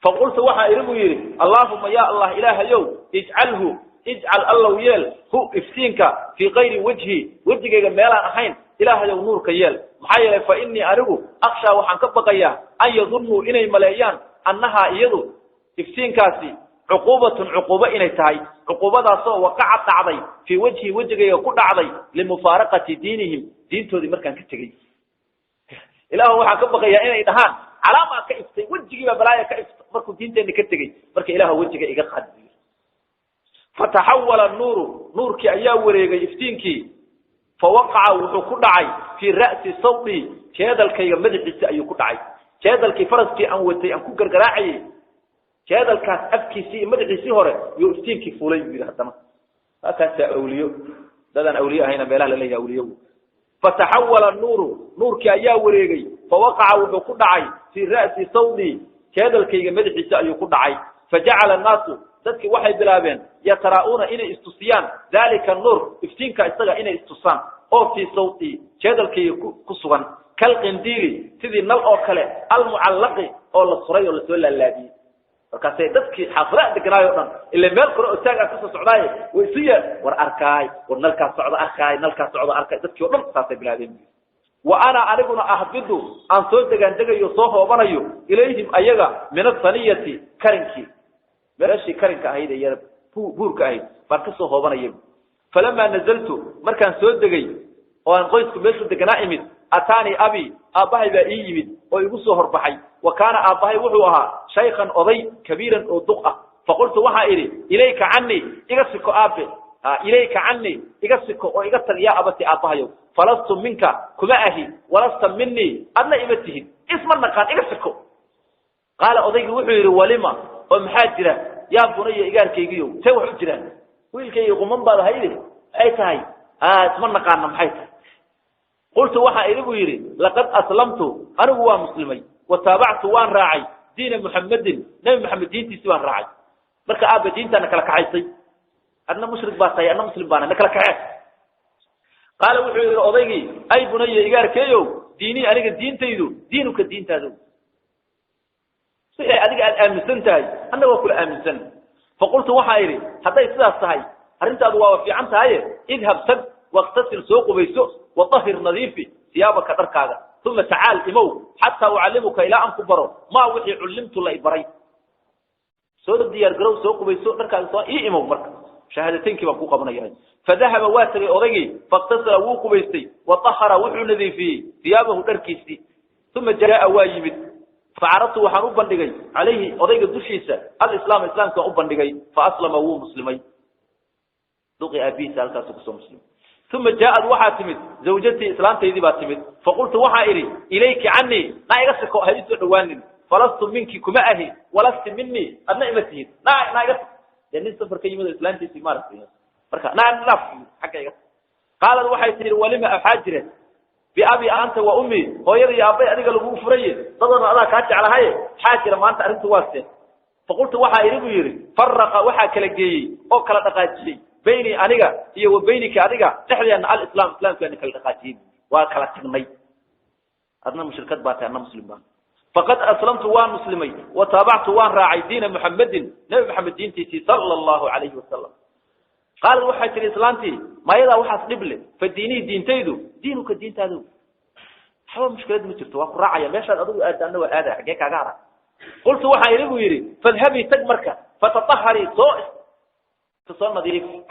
Faqultu waxaa idhi buu yidhi: allaahuma ya Allah, Ilaahayow, ijcalhu, ijcal Allow yeel hu iftiinka fii kayri wajhi, wejigayga meelaan ahayn Ilaahayow nuurka yeel. Maxaa yeelay fa innii anigu akshaa waxaan ka baqayaa an yadunnuu inay maleeyaan annahaa iyadu iftiinkaasi cuquubatun cuquubo inay tahay, cuquubadaasoo waqacad dhacday fii wajhi wejigayga ku dhacday limufaaraqati diinihim, diintoodii markaan ka tegey. Ilaahu waxaan ka baqayaa inay dhahaan calaamaa ka iftay wejigiibaa, balaaya ka ifta markuu diinteenna ka tegey. Marka Ilaah wejiga iga qaad buyi. Fataxawala nuuru, nuurkii ayaa wareegay iftiinkii, fawaqaca wuxuu ku dhacay fii ra'si sawdii, jeedalkayga madaxiisi ayuu ku dhacay. Jeedalkii faraskii aan watay aan ku gargaraacayey, jeedalkaas afkiisii iyo madaxiisii hore yuu iftiinkii fuulay buu yidhi. Haddana halkaasaa awliyo, dadaan awliye ahayna meelaha la leeyahay awliyo. Fataxawala nuuru, nuurkii ayaa wareegay, fawaqaca wuxuu ku dhacay fii ra'si sawdii, jeedalkayga madaxiisi ayuu ku dhacay. Fajacala annaasu dadkii waxay bilaabeen yataraa'uuna inay istusiyaan daalika nuur, iftiinka isaga inay istusaan oo fii sawtii jeedalkayga ku sugan, kalqindiili sidii nal oo kale almucallaqi oo la suray oo lasoo laalaadiyey. Markaasay dadkii xaafadaha deganaayo o dhan ila meel kore oo taagaa kasoo socdaaye way isu yeel: war arkaay, war nalkaas socda arkaay, nalkaas socda arkaay. Dadkii o dhan saasay bilaabeen. Wa ana aniguna ahbidu aan soo degaan degayo soo hoobanayo ilayhim ayaga min asaniyati karinkii, meeshii karinka ahayd ee yara buurka ahayd baan kasoo hoobanaya. Falamaa nazaltu markaan soo degay Oo aan qoysku meeshu deganaa imid, ataanii abi, aabbahay baa ii yimid oo igu soo horbaxay. Wa kaana aabbahay wuxuu ahaa shaykhan, oday, kabiiran oo duq ah. Faqultu waxaa idhi, ilayka canii, iga siko aabe, ilayka canii, iga siko oo iga tag, yaa abati, aabbahayow, falastu minka, kuma ahi, walasta minii, adna ima tihid, isma naqaan, iga siko. Qaala odaygii wuxuu yidhi, walima, oo maxaa jira, yaa bunaya, igaarkaygiyow, see wax u jiraan? Wiilkaygi quman baad ahayde, maxay tahay isma naqaana, maxay tahay? Qultu waxaa idhi buu yidhi, laqad aslamtu, anigu waa muslimay, wa taabactu, waan raacay, diina Muxamedin, Nebi Maxamed diintiisi baan raacay. Marka aabba diintaana kala kaxaysay, adna mushrik baa tahay, adna muslim baana, na kala kaxee. Qaala wuxuu yidhi odaygii, ay bunaya, igaarkeeyow, diinii, aniga diintaydu, diinuka, diintaado, wixii adiga aad aaminsan tahay anna waa kula aaminsan. Faqultu waxaa idhi, hadday sidaas tahay arrintaadu waaba fiican tahaye, idhab, tag, waktasil, soo qubayso, waطahir, nadiifi, siyaabaka, dharkaaga, uma tacaal, imow, xataa ucallimuka, ilaa aan ku baro, maa wixii cullimtu, la ibaray. Soo diyaar garow, soo qubayso, dharkaaga soo ii imow, marka shahaadateynkii baan ku qabanaya. Fadahaba, waa tegay odaygii, faاktasala, wuu qubaystay, waطahara, wuxuu nadiifiyey, siyaabahu, dharkiisii, uma jaa, waa yimid. Facaradtu, waxaan u bandhigay, calayhi, odayga dushiisa, alislaam, islaamka waan u bandhigay. Faaslama, wuu muslimay duqi aabihiisa, halkaasu kusoo muslimay. Uma jaaad, waxaa timid, zawjatii, islaantaydii baa timid. Faqultu waxaa idhi, ilayki canii, naa iga siko, ha ii soo dhawaanin, falastu minki, kuma ahi, walasti minii, adna ima tihid, naa iga. Dee nin safar ka yimid oo islaantiisii maaragtay, marka naa dhaaf, xagga iga. Qaalad waxay tihi, walima, waxaa jira? Biabi anta wa ummi, hooyada iyo aabbay adiga lagugu furaye, dadoona adaa kaa jeclahaye, maxaa jira maanta, arrintu waa see? Faqultu waxaa idhi buu yidhi, faraqa, waxaa kala geeyey oo kala dhaqaajiyey, baynii, aniga, iyo wa baynika, adiga dhexdeenna, alislaam, islaamkaana kala dhaqaajiyey, waa kala tagnay, adna mushrikad baa tahay, adna muslim baa. Faqad aslamtu, waan muslimay, wa taabactu, waan raacay, diina Muxamedin, Nebi Maxamed diintiisii, sala allahu calayhi wasalam. Qaalad waxay tihi islaantii, mayadaa waxaas dhib leh, fa diinii, diintaydu, diinuka, diintaadu, waxba mushkilad ma jirto, waa ku raacaya, meeshaad adigu aadda anna waa aadaya, xaggee kaaga hara? Qultu waxaa idhi buu yidhi, fadhabii, tag marka, fatataharii, soo isa soo nadiifi,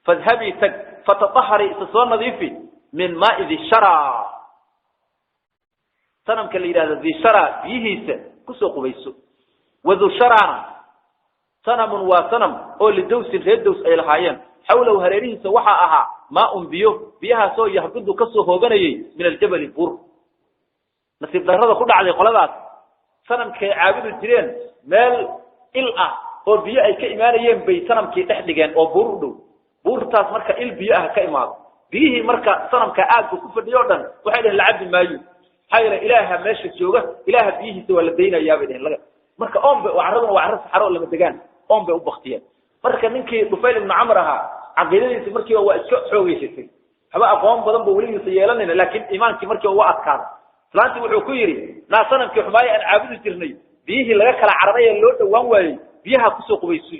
fadhabii, tag, fatataharii, isa soo nadiifi, min maai di shara, sanamka la yidhahdo dishara biyihiisa kusoo qubayso. Wadu sharana sanamun, waa sanam oo lidowsin, reer Dows ay lahaayeen. Xawlahu, hareerihiisa waxaa ahaa, maaun, biyo, biyahaasoo yahbidu, kasoo hooganayay, min aljabali, buur. Nasiib darrada ku dhacday qoladaas, sanamkay caabudi jireen meel il ah oo biyo ay ka imaanayeen bay sanamkii dhex dhigeen oo buur u dhow. Buurtaas marka il biyo ah ka imaado, biyihii marka sanamka aagga ku fadhiyo o dhan waxay dheheen, la cabi maayo, maxaa yeele Ilaaha meesha jooga, Ilaaha biyihiisa waa la daynayaa bay dheheen. Laga marka oon bay, carraduna waa carro saxaro oo lama degaan, oon bay u baktiyeen. Marka ninkii Dufayl ibnu Camr ahaa caqiidadiisi markiiba waa iska xoogeysatay, waxba aqoon badan ba weligiisa yeelanayna, laakiin iimaankii markiiba waa adkaaday. Islaantii wuxuu ku yidhi, naa sanamkii xumaaye aan caabudi jirnay biyihii laga kala cararay ee loo dhawaan waayey, biyaha kusoo qubaysu.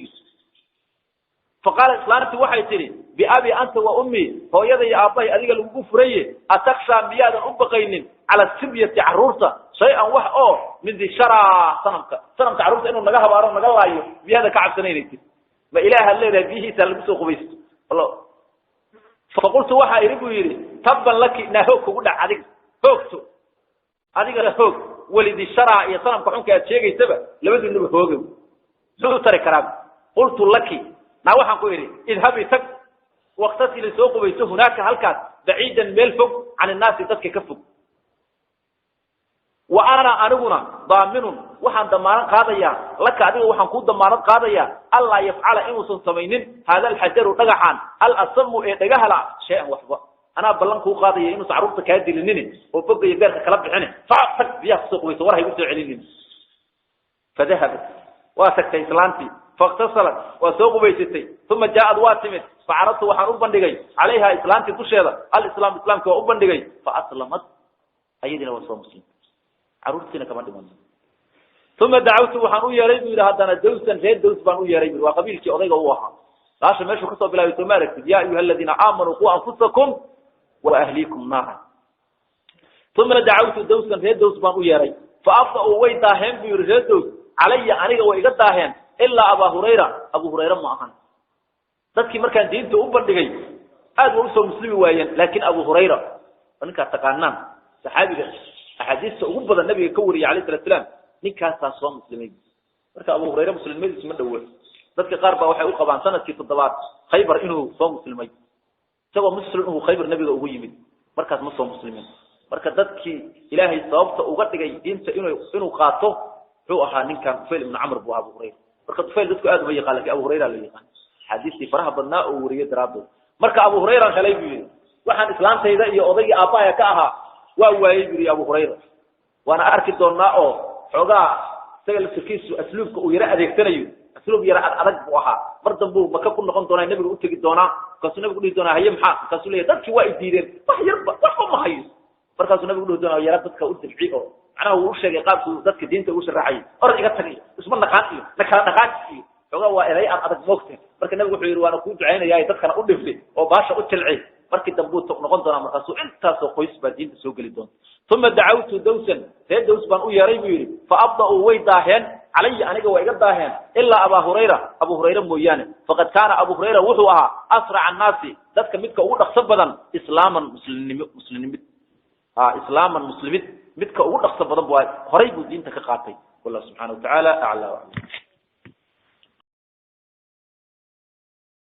Faqaala, islaantii waxay tidhi, biabi anta wa ummi, hooyada iyo aabbahay adiga lagugu furaye, atakshaa, miyaadan u baqaynin, cala sibyati, carruurta, shay-an, wax oo, min dishara, sanamka carruurta inuu naga habaaro, naga laayo, miyaadan ka cabsanaynay tir? Ma Ilaahaad leedahay biyihiisa lagu soo qubaysto? Faqultu waxaa idhi buu yidhi, tabban laki, naa hoog kugu dhac adiga, hoogto adigana, hoog walidishara iyo sanamka xunka aad sheegaysaba, labadiinuba hoogow, muxuu tari karaa? Qultu laki, naa waxaan ku idhi, idhabii, tag, waktasili, soo qubayso, hunaaka, halkaas, baciidan, meel fog, can innaasi, dadka ka fog. Wa ana, aniguna, daaminun, waxaan damaanad qaadayaa, laka, adiga waxaan kuu damaanad qaadayaa, allaa yafcala, inuusan samaynin, haada alxajaru, dhagaxaan, alasamu, ee dhagahala, shay-an, waxba. Anaa ballan kuu qaadaya inuusan carruurta kaa dilinin oo boga iyo beerka kala bixini. Soco, tag, biyaha kusoo qubayso, war haygu soo celinin. Fadahabat, waa tagtay islaantii, faاktasalat, waa soo qubaysatay, uma jaaad, waa timid. Facaradtu, waxaan u bandhigay, calayha, islaantii dusheeda, alislaam, islaamki waa u bandhigay. Faaslamat, ayadiina waa soo muslim, carruurtiina kama dhiman. Uma dacawtu, waxaan u yeeray buu yidhi haddana, dawsan, reer Daws baan u yeeray bu, waa qabiilkii odayga u ahaa. Taasha meeshuu kasoo bilaabay soo ma aragtid? Ya ayuha aladiina aamanuu quu anfusakum waahliikum naara. Uma dacawtu dawsan, reer Daws baan u yeeray. Faafda'uu, way daaheen buu yihi reer Daws, calaya, aniga way iga daaheen, ilaa Abaa Hurayra, Abu Hurayra ma ahan. Dadkii markaan diinta u bandhigay Aad waa usoo muslimi waayeen, laakiin Abu Hurayra oo ninkaa taqaanaan, saxaabiga axaadiista ugu badan nabiga ka wariyay alayh salatu salaam, ninkaasaa soo muslimay. Marka Abu Hurayra muslimnimadiisu ma dhowo. Dadka qaar baa waxay u qabaan sanadkii 7aad Khaybar inuu soo muslimay, isagoo muslim inuu Khaybar nabiga ugu yimid, markaas ma soo muslimin. Marka dadkii Ilaahay sababta uga dhigay diinta inuu qaato wuxuu ahaa ninkan Tufayl ibn Camr buu ahaa Abu Hurayra. Marka Tufayl dadku aad uma yaqaan, lakin Abu Hurayra la yaqaan axaadiistii faraha badnaa oo wariyay daraaddood. Marka Abu Hurayra helay buu yidhi, waxaan islaantayda iyo odaygii aabahaya ka ahaa waa waayey buu yidhi Abu Hurayra. Waana arki doonaa oo xoogaa isaga laftirkiisu asluubka uu yaro adeegsanayo asluub yaro ad adag buu ahaa. Mar dambuu Maka ku noqon doonaa, nabiga u tegi doonaa, markaasuu nabigu dhihi doonaa haye maxaa, markaasuu leeyahy dadkii waa i diideen, wax yarba waxba ma hayo. Markaasuu nabigu dhihi doonaa yara dadka u dabci, oo macnaha wuu u sheegay qaabkuu dadka diinta ugu sharaxayay, orod iga tag iyo isma naqaan iyo nakala dhaqaaj iyo xoogaa waa eray ad adag moogta. Marka nabigu wuxuu yidhi waana kuu ducaynayaa, dadkana u dhifli oo baasha u jilci. Markii dambuu noqon doonaa, markaasuu intaasoo qoys baa diinta soo geli doonta. Uma dacawtu dawsan, reer Daws baan u yeeray buu yidhi, fa abda'uu way daaheen, calaya aniga waa iga daaheen, ilaa Abaa Hurayra, Abu Hurayra mooyaane. Faqad kaana Abu Hurayra wuxuu ahaa asraca annaasi, dadka midka ugu dhaqso badan islaaman, muslimnimo, muslimnimid, islaaman muslimid midka ugu dhaqso badan bu horay buu diinta ka qaatay. Wallahu subxana watacaala aclaa waclam.